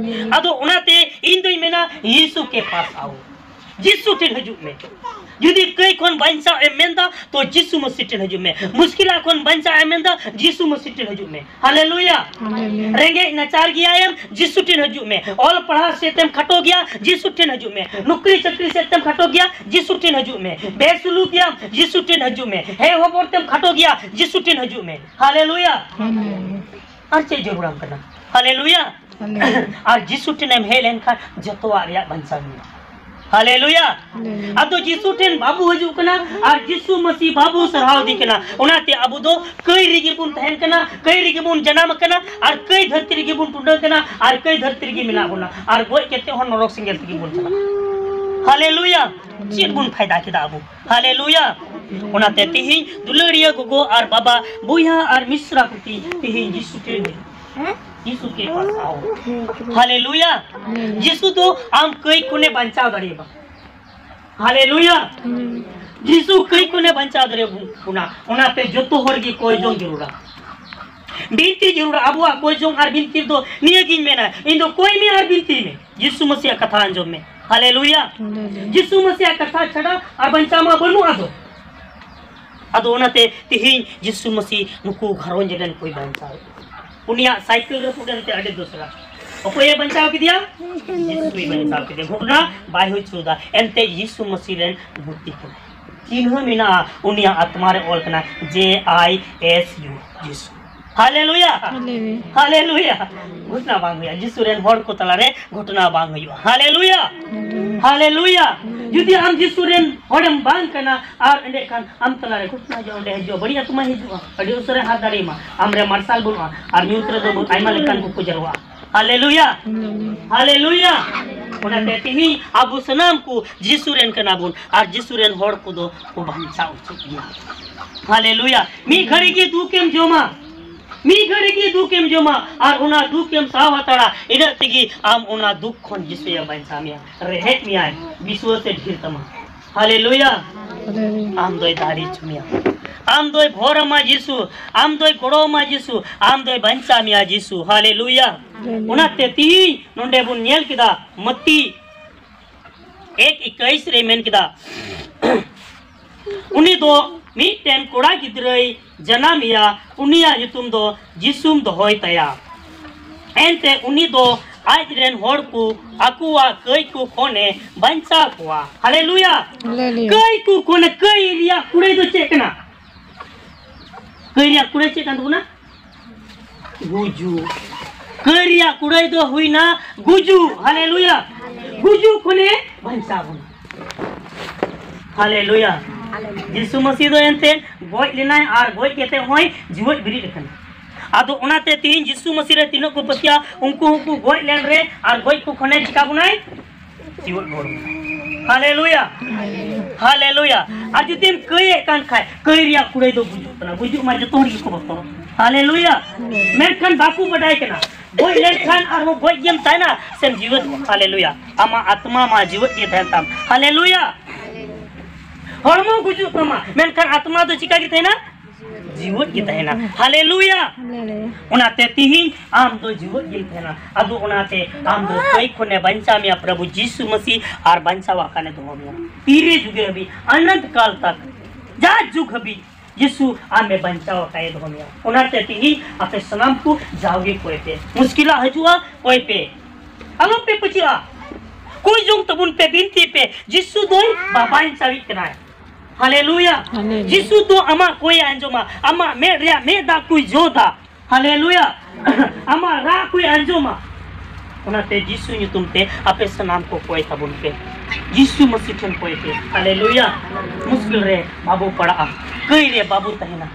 ᱟᱫᱚ ᱚᱱᱟᱛᱮ ᱤᱧ ᱫᱚᱧ ᱢᱮᱱᱟ, ᱭᱤᱥᱩ ᱠᱮ ᱯᱟᱥ ᱟᱣ᱾ ᱡᱤᱥᱩ ᱴᱷᱮᱱ ᱦᱤᱡᱩᱜ ᱢᱮ᱾ ᱡᱩᱫᱤ ᱠᱟᱹᱭ ᱠᱷᱚᱱ ᱵᱟᱧᱪᱟᱣ ᱮᱢ ᱢᱮᱱᱫᱟ, ᱛᱚ ᱡᱤᱥᱩ ᱢᱟᱹᱥᱤ ᱴᱷᱮᱱ ᱦᱤᱡᱩᱜ ᱢᱮ᱾ ᱢᱩᱥᱠᱤᱞᱟ ᱠᱷᱚᱱ ᱵᱟᱧᱪᱟᱣ ᱮᱢ ᱢᱮᱱᱫᱟ, ᱡᱤᱥᱩ ᱢᱟᱹᱥᱤ ᱴᱷᱮᱱ ᱦᱤᱡᱩᱜ ᱢᱮ᱾ ᱦᱟᱞᱮᱞᱩᱭᱟ᱾ ᱦᱟᱞᱮᱞᱩᱭᱟ᱾ ᱨᱮᱸᱜᱮᱡ ᱱᱟᱪᱟᱨ ᱜᱮᱭᱟᱭᱮᱢ, ᱡᱤᱥᱩ ᱴᱷᱮᱱ ᱦᱤᱡᱩᱜ ᱢᱮ᱾ ᱚᱞ ᱯᱟᱲᱦᱟᱣ ᱥᱮᱫ ᱛᱮᱢ ᱠᱷᱟᱴᱚ ᱜᱮᱭᱟ, ᱡᱤᱥᱩ ᱴᱷᱮᱱ ᱦᱤᱡᱩᱜ ᱢᱮ᱾ ᱱᱩᱠᱨᱤ ᱪᱟᱹᱠᱨᱤ ᱥᱮᱫ ᱛᱮᱢ ᱠᱷᱟᱴᱚ ᱜᱮᱭᱟ, ᱡᱤᱥᱩ ᱴᱷᱮᱱ ᱦᱤᱡᱩᱜ ᱢᱮ᱾ ᱵᱮᱥᱩᱞᱩᱠ ᱜᱮᱭᱟᱢ, ᱡᱤᱥᱩ ᱴᱷᱮᱱ ᱦᱤᱡᱩᱜ ᱢᱮ᱾ ᱦᱮᱡ ᱦᱚᱵᱚᱨ ᱛᱮᱢ ᱠᱷᱟᱴᱚ ᱜᱮᱭᱟ, ᱡᱤᱥᱩ ᱴᱷᱮᱱ ᱦᱤᱡᱩᱜ ᱢᱮ᱾ ᱦᱟᱞᱮᱞᱩᱭᱟ᱾ ᱦᱟᱞᱮᱞᱩᱭᱟ᱾ ᱟᱨ ᱪᱮᱫ ᱡᱟᱹᱨᱩᱲᱟᱢ ᱠᱟᱱᱟ? ᱦᱟᱞᱮᱞᱩᱭᱟ᱾ ᱦᱟᱞᱮᱞᱩᱭᱟ᱾ ᱟᱨ ᱡᱤᱥᱩ ᱴᱷᱮᱱᱮᱢ ᱦᱮᱡ ᱞᱮᱱᱠᱷᱟᱱ ᱡᱚᱛᱚᱣᱟᱜ ᱨᱮᱭᱟᱜ ᱵᱟᱧᱪᱟᱣ ᱢᱮᱱᱟᱜᱼᱟ᱾ ᱦᱟᱞᱮᱞᱩᱭᱟ᱾ ᱦᱟᱞᱮᱞᱩᱭᱟ᱾ ᱟᱫᱚ ᱡᱤᱥᱩ ᱴᱷᱮᱱ ᱵᱟᱵᱚ ᱦᱤᱡᱩᱜ ᱠᱟᱱᱟ ᱟᱨ ᱡᱤᱥᱩ ᱢᱟᱹᱥᱤ ᱵᱟᱵᱚ ᱥᱟᱨᱦᱟᱣ ᱫᱮ ᱠᱟᱱᱟ, ᱚᱱᱟᱛᱮ ᱟᱵᱚ ᱫᱚ ᱠᱟᱹᱭ ᱨᱮᱜᱮ ᱵᱚᱱ ᱛᱟᱦᱮᱱ ᱠᱟᱱᱟ, ᱠᱟᱹᱭ ᱨᱮᱜᱮ ᱵᱚᱱ ᱡᱟᱱᱟᱢ ᱟᱠᱟᱱᱟ ᱟᱨ ᱠᱟᱹᱭ ᱫᱷᱟᱹᱨᱛᱤ ᱨᱮᱜᱮ ᱵᱚᱱ ᱴᱩᱰᱟᱹᱝ ᱠᱟᱱᱟ ᱟᱨ ᱠᱟᱹᱭ ᱫᱷᱟᱹᱨᱛᱤ ᱨᱮᱜᱮ ᱢᱮᱱᱟᱜ ᱵᱚᱱᱟ ᱟᱨ ᱜᱚᱡ ᱠᱟᱛᱮ ᱦᱚᱸ ᱱᱚᱨᱚᱠ ᱥᱮᱸᱜᱮᱞ ᱛᱮᱜᱮ ᱵᱚᱱ ᱪᱟᱞᱟᱜᱼᱟ᱾ ᱦᱟᱞᱮᱞᱩᱭᱟ᱾ ᱪᱮᱫ ᱵᱚᱱ ᱯᱷᱟᱭᱫᱟ ᱠᱮᱫᱟ ᱟᱵᱚ? ᱦᱟᱞᱮᱞᱩᱭᱟ᱾ ᱚᱱᱟᱛᱮ ᱛᱤᱦᱤᱧ ᱫᱩᱞᱟᱹᱲᱤᱭᱟᱹ ᱜᱚᱜᱚ ᱟᱨ ᱵᱟᱵᱟ, ᱵᱚᱭᱦᱟ ᱟᱨ ᱢᱤᱥᱨᱟ ᱠᱚ ᱛᱤᱦᱤᱧ ᱡᱤᱥᱩ ᱴᱷᱮᱱ ᱦᱤᱡᱩᱜ᱾ ᱡᱤᱥᱩ ᱠᱮ ᱯᱟᱥ ᱟᱣ᱾ ᱦᱟᱞᱮᱞᱩᱭᱟ᱾ ᱡᱤᱥᱩ ᱫᱚ ᱟᱢ ᱠᱟᱹᱭ ᱠᱷᱚᱱᱮ ᱵᱟᱧᱪᱟᱣ ᱫᱟᱲᱮᱭᱟᱢᱟ᱾ ᱦᱟᱞᱮᱞᱩᱭᱟ᱾ ᱡᱤᱥᱩ ᱠᱟᱹᱭ ᱠᱷᱚᱱᱮ ᱵᱟᱧᱪᱟᱣ ᱫᱟᱲᱮᱭᱟᱵᱚᱱᱟ᱾ ᱚᱱᱟᱛᱮ ᱡᱚᱛᱚ ᱦᱚᱲ ᱜᱮ ᱠᱚᱭ ᱡᱚᱝ ᱡᱟᱹᱨᱩᱲᱟ᱾ ᱵᱤᱱᱛᱤ ᱡᱟᱹᱨᱩᱲᱟ᱾ ᱟᱵᱚᱣᱟᱜ ᱠᱚᱭ ᱡᱚᱝ ᱟᱨ ᱵᱤᱱᱛᱤ ᱫᱚ ᱱᱤᱭᱟᱹ ᱜᱤᱧ ᱢᱮᱱᱟ, ᱤᱧ ᱫᱚ ᱠᱚᱭ ᱢᱮ ᱟᱨ ᱵᱤᱱᱛᱤ ᱢᱮ᱾ ᱡᱤᱥᱩ ᱢᱟᱹᱥᱤᱭᱟᱜ ᱠᱟᱛᱷᱟ ᱟᱸᱡᱚᱢ ᱢᱮ᱾ ᱦᱟᱞᱮᱞᱩᱭᱟ᱾ ᱦᱟᱞᱮᱞᱩᱭᱟ᱾ ᱡᱤᱥᱩ ᱢᱟᱹᱥᱤᱭᱟᱜ ᱠᱟᱛᱷᱟ ᱪᱷᱟᱰᱟ ᱟᱨ ᱵᱟᱧᱪᱟᱣ ᱢᱟ ᱵᱟᱹᱱᱩᱜ ᱟᱫᱚ᱾ ᱟᱫᱚ ᱚᱱᱟᱛᱮ ᱛᱤᱦᱤᱧ ᱡᱤᱥᱩ ᱢᱟᱹᱥᱤ ᱱᱩᱠᱩ ᱜᱷᱟᱨᱚᱸᱡᱽ ᱨᱮᱱ ᱠᱚᱭ ᱵᱟᱧᱪᱟᱣ᱾ ᱩᱱᱤᱭᱟᱜ ᱥᱟᱭᱠᱮᱞ ᱨᱟᱹᱯᱩᱫ ᱮᱱᱛᱮ ᱟᱹᱰᱤ ᱫᱚᱥᱨᱟ᱾ ᱚᱠᱚᱭᱮ ᱵᱟᱧᱪᱟᱣ ᱠᱮᱫᱮᱭᱟ? ᱡᱤᱥᱩᱭ ᱵᱟᱧᱪᱟᱣ ᱠᱮᱫᱮᱭᱟ᱾ ᱜᱷᱚᱴᱚᱱᱟ ᱵᱟᱭ ᱦᱩᱭ ᱦᱚᱪᱚ ᱞᱮᱫᱟ᱾ ᱮᱱᱛᱮ ᱡᱤᱥᱩ ᱢᱟᱹᱥᱤ ᱨᱮᱱ ᱜᱩᱛᱤ ᱠᱟᱱᱟᱭ᱾ ᱪᱤᱱᱦᱟᱹ ᱢᱮᱱᱟᱜᱼᱟ, ᱩᱱᱤᱭᱟᱜ ᱟᱛᱢᱟ ᱨᱮ ᱚᱞ ᱠᱟᱱᱟ, J I S U, ᱡᱤᱥᱩ᱾ ᱦᱟᱞᱮᱞᱩᱭᱟ᱾ ᱦᱟᱞᱮᱞᱩᱭᱟ᱾ ᱦᱟᱞᱮᱞᱩᱭᱟ᱾ ᱜᱷᱚᱴᱚᱱᱟ ᱵᱟᱝ ᱦᱩᱭᱩᱜᱼᱟ, ᱡᱤᱥᱩ ᱨᱮᱱ ᱦᱚᱲ ᱠᱚ ᱛᱟᱞᱟᱨᱮ ᱜᱷᱚᱴᱚᱱᱟ ᱵᱟᱝ ᱦᱩᱭᱩᱜᱼᱟ᱾ ᱦᱟᱞᱮᱞᱩᱭᱟ᱾ ᱦᱟᱞᱮᱞᱩᱭᱟ᱾ ᱡᱩᱫᱤ ᱟᱢ ᱡᱤᱥᱩ ᱨᱮᱱ ᱦᱚᱲᱮᱢ ᱵᱟᱝ ᱠᱟᱱᱟ, ᱟᱨ ᱮᱸᱰᱮᱠᱷᱟᱱ ᱟᱢ ᱛᱟᱞᱟᱨᱮ ᱜᱷᱚᱴᱚᱱᱟ ᱦᱤᱡᱩᱜᱼᱟ, ᱚᱸᱰᱮ ᱦᱤᱡᱩᱜᱼᱟ, ᱵᱟᱹᱲᱤᱡ ᱟᱛᱢᱟ ᱦᱤᱡᱩᱜᱼᱟ, ᱟᱹᱰᱤ ᱩᱥᱟᱹᱨᱟ ᱦᱟᱛ ᱫᱟᱲᱮᱭᱟᱢᱟ, ᱟᱨ ᱧᱩᱛ ᱨᱮᱫᱚ ᱟᱭᱢᱟ ᱞᱮᱠᱟᱱ ᱠᱚᱠᱚ ᱡᱟᱨᱣᱟᱜᱼᱟ᱾ ᱦᱟᱞᱮᱞᱩᱭᱟ᱾ ᱦᱟᱞᱮᱞᱩᱭᱟ᱾ ᱚᱱᱟᱛᱮ ᱛᱮᱦᱮᱧ ᱟᱵᱚ ᱥᱟᱱᱟᱢ ᱠᱚ ᱡᱤᱥᱩ ᱨᱮᱱ ᱠᱟᱱᱟ ᱵᱚᱱ, ᱟᱨ ᱡᱤᱥᱩ ᱨᱮᱱ ᱦᱚᱲ ᱠᱚᱫᱚ ᱠᱚ ᱵᱟᱧᱪᱟᱣ ᱦᱚᱪᱚᱜ ᱜᱮᱭᱟ᱾ ᱦᱟᱞᱮᱞᱩᱭᱟ᱾ ᱢᱤᱫ ᱜᱷᱟᱹᱲᱤ ᱜᱮ ᱫᱩᱠᱮᱢ ᱡᱚᱢᱟ, ᱢᱤᱫ ᱜᱷᱟᱹᱲᱤ ᱜᱮ ᱫᱩᱠᱮᱢ ᱡᱚᱢᱟ, ᱟᱨ ᱚᱱᱟ ᱫᱩᱠᱮᱢ ᱥᱟᱦᱟᱣ ᱦᱟᱛᱟᱲᱟ, ᱤᱱᱟᱹᱜ ᱛᱮᱜᱮ ᱟᱢ ᱚᱱᱟ ᱫᱩᱠ ᱠᱷᱚᱱ ᱡᱤᱥᱩᱭ ᱵᱟᱧᱪᱟᱣ ᱢᱮᱭᱟ, ᱨᱮᱦᱮᱫ ᱢᱮᱭᱟᱭ, ᱵᱤᱥᱣᱟᱥ ᱮ ᱰᱷᱮᱨ ᱛᱟᱢᱟ᱾ ᱦᱟᱞᱮᱞᱩᱭᱟ᱾ ᱟᱢ ᱫᱚᱭ ᱫᱟᱲᱮ ᱦᱚᱪᱚ ᱢᱮᱭᱟ, ᱟᱢ ᱫᱚᱭ ᱵᱷᱚᱨ ᱟᱢᱟ ᱡᱤᱥᱩ, ᱟᱢ ᱫᱚᱭ ᱜᱚᱲᱚ ᱟᱢᱟ ᱡᱤᱥᱩ, ᱟᱢ ᱫᱚᱭ ᱵᱟᱧᱪᱟᱣ ᱢᱮᱭᱟ ᱡᱤᱥᱩ᱾ ᱦᱟᱞᱮᱞᱩᱭᱟ᱾ ᱚᱱᱟᱛᱮ ᱛᱤᱦᱤᱧ ᱱᱚᱰᱮ ᱵᱚᱱ ᱧᱮᱞ ᱠᱮᱫᱟ, ᱢᱟᱹᱛᱤ ᱮᱠ ᱤᱠᱟᱹᱭᱤᱥ ᱨᱮ ᱢᱮᱱ ᱠᱮᱫᱟ, ᱩᱱᱤ ᱫᱚ ᱢᱤᱫᱴᱮᱱ ᱠᱚᱲᱟ ᱜᱤᱫᱽᱨᱟᱹᱭ ᱡᱟᱱᱟᱢᱮᱭᱟ, ᱩᱱᱤᱭᱟᱜ ᱧᱩᱛᱩᱢ ᱫᱚ ᱡᱤᱥᱩᱢ ᱫᱚᱦᱚᱭ ᱛᱟᱭᱟ᱾ ᱮᱱᱛᱮ ᱩᱱᱤ ᱫᱚ ᱟᱡ ᱨᱮᱱ ᱦᱚᱲ ᱠᱚ ᱟᱠᱚᱣᱟᱜ ᱠᱟᱹᱭ ᱠᱚ ᱠᱷᱚᱱᱮ ᱵᱟᱧᱪᱟᱣ ᱠᱚᱣᱟ᱾ ᱦᱟᱞᱮᱞᱩᱭᱟ᱾ ᱦᱟᱞᱮᱞᱩᱭᱟ᱾ ᱠᱟᱹᱭ ᱠᱚ ᱠᱷᱚᱱᱮ, ᱠᱟᱹᱭ ᱨᱮᱭᱟᱜ ᱠᱩᱲᱟᱹᱭ ᱫᱚ ᱪᱮᱫ ᱠᱟᱱᱟ? ᱠᱟᱹᱭ ᱨᱮᱭᱟᱜ ᱠᱩᱲᱟᱹᱭ ᱪᱮᱫ ᱠᱟᱱ ᱛᱟᱵᱚᱱᱟ? ᱜᱩᱡᱩᱜ᱾ ᱠᱟᱹᱭ ᱨᱮᱭᱟᱜ ᱠᱩᱲᱟᱹᱭ ᱫᱚ ᱦᱩᱭᱱᱟ ᱜᱩᱡᱩᱜ᱾ ᱦᱟᱞᱮᱞᱩᱭᱟ᱾ ᱜᱩᱡᱩᱜ ᱠᱷᱚᱱᱮ ᱵᱟᱧᱪᱟᱣ ᱵᱚᱱᱟ᱾ ᱦᱟᱞᱮᱞᱩᱭᱟ᱾ ᱡᱤᱥᱩ ᱢᱟᱹᱥᱤ ᱫᱚ ᱮᱱᱛᱮ ᱜᱚᱡ ᱞᱮᱱᱟᱭ ᱟᱨ ᱜᱚᱡ ᱠᱟᱛᱮ ᱦᱚᱸᱭ ᱡᱤᱣᱮᱫ ᱵᱮᱨᱮᱫ ᱟᱠᱟᱱᱟ᱾ ᱟᱫᱚ ᱚᱱᱟᱛᱮ ᱛᱤᱦᱤᱧ ᱡᱤᱥᱩ ᱢᱟᱹᱥᱤ ᱨᱮ ᱛᱤᱱᱟᱹᱜ ᱠᱚ ᱯᱟᱹᱛᱭᱟᱹᱜᱼᱟ, ᱩᱱᱠᱩ ᱦᱚᱸᱠᱚ ᱜᱚᱡ ᱞᱮᱱ ᱨᱮ ᱟᱨ ᱜᱚᱡ ᱠᱚ ᱠᱷᱚᱱᱮ ᱪᱤᱠᱟ ᱵᱚᱱᱟᱭ? ᱡᱤᱣᱮᱫ ᱨᱩᱣᱟᱹᱲ ᱵᱚᱱᱟ᱾ ᱦᱟᱞᱮᱞᱩᱭᱟ᱾ ᱦᱟᱞᱮᱞᱩᱭᱟ᱾ ᱟᱨ ᱡᱩᱫᱤᱢ ᱠᱟᱹᱭᱮᱫ ᱠᱟᱱ ᱠᱷᱟᱡ, ᱠᱟᱹᱭ ᱨᱮᱭᱟᱜ ᱠᱩᱲᱟᱹᱭ ᱫᱚ ᱜᱩᱡᱩᱜ ᱠᱟᱱᱟ᱾ ᱜᱩᱡᱩᱜ ᱢᱟ ᱡᱚᱛᱚ ᱦᱚᱲ ᱜᱮᱠᱚ ᱵᱚᱛᱚᱨᱚᱜ᱾ ᱦᱟᱞᱮᱞᱩᱭᱟ᱾ ᱢᱮᱱᱠᱷᱟᱱ ᱵᱟᱠᱚ ᱵᱟᱰᱟᱭ ᱠᱟᱱᱟ, ᱜᱚᱡ ᱞᱮᱱᱠᱷᱟᱱ ᱟᱨᱦᱚᱸ ᱜᱚᱡ ᱜᱮᱢ ᱛᱟᱦᱮᱱᱟ ᱥᱮᱢ ᱡᱤᱣᱮᱫᱚᱜᱼᱟ᱾ ᱦᱟᱞᱮᱞᱩᱭᱟ᱾ ᱟᱢᱟᱜ ᱟᱛᱢᱟ ᱢᱟ ᱡᱤᱣᱮᱫ ᱜᱮ ᱛᱟᱦᱮᱱ ᱛᱟᱢ᱾ ᱦᱟᱞᱮᱞᱩᱭᱟ᱾ ᱦᱚᱲᱢᱚ ᱜᱩᱡᱩᱜ ᱛᱟᱢᱟ, ᱢᱮᱱᱠᱷᱟᱱ ᱟᱛᱢᱟ ᱫᱚ ᱪᱤᱠᱟ ᱜᱮ ᱛᱟᱦᱮᱱᱟ? ᱡᱤᱣᱮᱫ ᱜᱮ ᱛᱟᱦᱮᱱᱟ᱾ ᱦᱟᱞᱮᱞᱩᱭᱟ᱾ ᱦᱟᱞᱮᱞᱩᱭᱟ᱾ ᱚᱱᱟᱛᱮ ᱛᱤᱦᱤᱧ ᱟᱢ ᱫᱚ ᱡᱤᱣᱮᱫ ᱜᱮᱢ ᱛᱟᱦᱮᱱᱟ᱾ ᱟᱫᱚ ᱚᱱᱟᱛᱮ ᱟᱢ ᱫᱚ ᱠᱟᱹᱭ ᱠᱷᱚᱱᱮ ᱵᱟᱧᱪᱟᱣ ᱢᱮᱭᱟ ᱯᱨᱚᱵᱷᱩ ᱡᱤᱥᱩ ᱢᱟᱹᱥᱤ, ᱟᱨ ᱵᱟᱧᱪᱟᱣ ᱟᱠᱟᱱᱮ ᱫᱚᱦᱚ ᱢᱮᱭᱟ᱾ ᱛᱤᱨᱮ ᱡᱩᱜᱮ ᱦᱟᱹᱵᱤᱡ, ᱚᱱᱚᱱᱛ ᱠᱟᱞ ᱛᱟᱠ, ᱡᱟ ᱡᱩᱜᱽ ᱦᱟᱹᱵᱤᱡ ᱡᱤᱥᱩ ᱟᱢᱮ ᱵᱟᱧᱪᱟᱣ ᱟᱠᱟᱭᱮ ᱫᱚᱦᱚ ᱢᱮᱭᱟ᱾ ᱚᱱᱟᱛᱮ ᱛᱤᱦᱤᱧ ᱟᱯᱮ ᱥᱟᱱᱟᱢ ᱠᱚ ᱡᱟᱣᱜᱮ ᱠᱚᱭ ᱯᱮ᱾ ᱢᱩᱥᱠᱤᱞᱟᱜ ᱦᱤᱡᱩᱜᱼᱟ, ᱠᱚᱭ ᱯᱮ᱾ ᱟᱞᱚᱯᱮ ᱯᱟᱹᱪᱷᱞᱟᱹᱜᱼᱟ᱾ ᱠᱚᱭ ᱡᱚᱝ ᱛᱟᱵᱚᱱ ᱯᱮ, ᱵᱤᱱᱛᱤ ᱯᱮ᱾ ᱡᱤᱥᱩ ᱫᱚᱭ ᱵᱟᱵᱟᱧᱪᱟᱣᱤᱡ ᱠᱟᱱᱟᱭ᱾ ᱦᱟᱞᱮᱞᱩᱭᱟ᱾ ᱦᱟᱞᱮᱞᱩᱭᱟ᱾ ᱡᱤᱥᱩ ᱫᱚ ᱟᱢᱟᱜ ᱠᱚᱭᱮ ᱟᱸᱡᱚᱢᱟ, ᱟᱢᱟᱜ ᱢᱮᱫ ᱨᱮᱭᱟᱜ ᱢᱮᱫ ᱫᱟᱜ ᱠᱚᱭ ᱡᱚᱫᱟ᱾ ᱦᱟᱞᱮᱞᱩᱭᱟ᱾ ᱟᱢᱟᱜ ᱨᱟᱜ ᱠᱚᱭ ᱟᱸᱡᱚᱢᱟ᱾ ᱚᱱᱟᱛᱮ ᱡᱤᱥᱩ ᱧᱩᱛᱩᱢ ᱛᱮ ᱟᱯᱮ ᱥᱟᱱᱟᱢ ᱠᱚ ᱠᱚᱭ ᱛᱟᱵᱚᱱ ᱯᱮ, ᱡᱤᱥᱩ ᱢᱟᱹᱥᱤ ᱴᱷᱮᱱ ᱠᱚᱭ ᱯᱮ᱾ ᱦᱟᱞᱮᱞᱩᱭᱟ᱾ ᱢᱩᱥᱠᱤᱞ ᱨᱮ ᱵᱟᱵᱚ ᱯᱟᱲᱟᱜᱼᱟ, ᱠᱟᱹᱭ ᱨᱮ ᱵᱟᱵᱚ ᱛᱟᱦᱮᱱᱟ,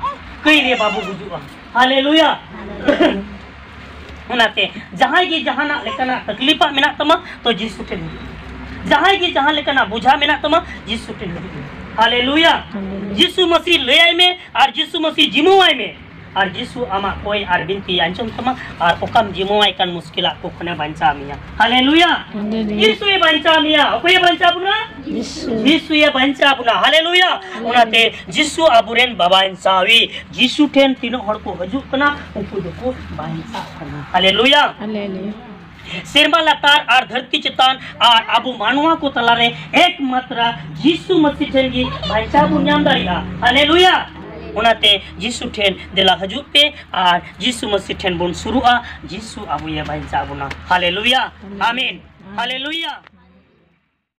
ᱠᱟᱹᱭ ᱨᱮ ᱵᱟᱵᱚ ᱜᱩᱡᱩᱜᱼᱟ᱾ ᱦᱟᱞᱮᱞᱩᱭᱟ᱾ ᱚᱱᱟᱛᱮ ᱡᱟᱦᱟᱸᱭ ᱜᱮ ᱡᱟᱦᱟᱱᱟᱜ ᱞᱮᱠᱟᱱᱟᱜ ᱛᱟᱠᱞᱤᱯᱟᱜ ᱢᱮᱱᱟᱜ ᱛᱟᱢᱟ, ᱛᱚ ᱡᱤᱥᱩ ᱴᱷᱮᱱ ᱦᱤᱡᱩᱜ ᱢᱮ᱾ ᱡᱟᱦᱟᱸᱭ ᱜᱮ ᱡᱟᱦᱟᱸ ᱞᱮᱠᱟᱱᱟᱜ ᱵᱩᱡᱷᱟ ᱢᱮᱱᱟᱜ ᱛᱟᱢᱟ, ᱡᱤᱥᱩ ᱴᱷᱮᱱ ᱦᱤᱡᱩᱜ ᱢᱮ᱾ ᱦᱟᱞᱮᱞᱩᱭᱟ᱾ ᱦᱟᱞᱮᱞᱩᱭᱟ᱾ ᱡᱤᱥᱩ ᱢᱟᱹᱥᱤ ᱞᱟᱹᱭᱟᱭ ᱢᱮ ᱟᱨ ᱡᱤᱥᱩ ᱢᱟᱹᱥᱤ ᱡᱤᱢᱟᱹᱣᱟᱭ ᱢᱮ᱾ ᱟᱨ ᱡᱤᱥᱩ ᱟᱢᱟᱜ ᱠᱚᱭ ᱟᱨ ᱵᱤᱱᱛᱤ ᱟᱸᱡᱚᱢ ᱛᱟᱢᱟ, ᱟᱨ ᱚᱠᱟᱢ ᱡᱤᱢᱟᱹᱣᱟᱭ ᱠᱟᱱ ᱢᱩᱥᱠᱤᱞᱟᱜ ᱠᱚ ᱠᱷᱚᱱᱮ ᱵᱟᱧᱪᱟᱣ ᱢᱮᱭᱟ᱾ ᱦᱟᱞᱮᱞᱩᱭᱟ᱾ ᱦᱟᱞᱮᱞᱩᱭᱟ᱾ ᱡᱤᱥᱩᱭ ᱵᱟᱧᱪᱟᱣ ᱢᱮᱭᱟ᱾ ᱚᱠᱚᱭᱮ ᱵᱟᱧᱪᱟᱣ ᱵᱚᱱᱟ? ᱡᱤᱥᱩ᱾ ᱡᱤᱥᱩᱭᱮ ᱵᱟᱧᱪᱟᱣ ᱵᱚᱱᱟ᱾ ᱦᱟᱞᱮᱞᱩᱭᱟ᱾ ᱦᱟᱞᱮᱞᱩᱭᱟ᱾ ᱚᱱᱟᱛᱮ ᱡᱤᱥᱩ ᱟᱵᱚᱨᱮᱱ ᱵᱟᱵᱟᱧᱪᱟᱣᱤᱡ᱾ ᱡᱤᱥᱩ ᱴᱷᱮᱱ ᱛᱤᱱᱟᱹᱜ ᱦᱚᱲ ᱠᱚ ᱦᱤᱡᱩᱜ ᱠᱟᱱᱟ, ᱩᱱᱠᱩ ᱫᱚᱠᱚ ᱵᱟᱧᱪᱟᱜ ᱠᱟᱱᱟ᱾ ᱦᱟᱞᱮᱞᱩᱭᱟ᱾ ᱦᱟᱞᱮᱞᱩᱭᱟ᱾ ᱥᱮᱨᱢᱟ ᱞᱟᱛᱟᱨ ᱟᱨ ᱫᱷᱟᱹᱨᱛᱤ ᱪᱮᱛᱟᱱ ᱟᱨ ᱟᱵᱚ ᱢᱟᱱᱣᱟ ᱠᱚ ᱛᱟᱞᱟᱨᱮ ᱮᱠᱢᱟᱛᱨᱟ ᱡᱤᱥᱩ ᱢᱟᱹᱥᱤ ᱴᱷᱮᱱ ᱜᱮ ᱵᱟᱧᱪᱟᱣ ᱵᱚᱱ ᱧᱟᱢ ᱫᱟᱲᱮᱭᱟᱜᱼᱟ᱾ ᱦᱟᱞᱮᱞᱩᱭᱟ᱾ ᱚᱱᱟᱛᱮ ᱡᱤᱥᱩ ᱴᱷᱮᱱ ᱫᱮᱞᱟ ᱦᱤᱡᱩᱜ ᱯᱮ ᱟᱨ ᱡᱤᱥᱩ ᱢᱟᱹᱥᱤ ᱴᱷᱮᱱ ᱵᱚᱱ ᱥᱩᱨᱩᱜᱼᱟ᱾ ᱡᱤᱥᱩ ᱟᱵᱚᱭᱮ ᱵᱟᱧᱪᱟᱣ ᱵᱚᱱᱟ᱾ ᱦᱟᱞᱮᱞᱩᱭᱟ᱾ ᱟᱢᱮᱱ᱾ ᱦᱟᱞᱮᱞᱩᱭᱟ᱾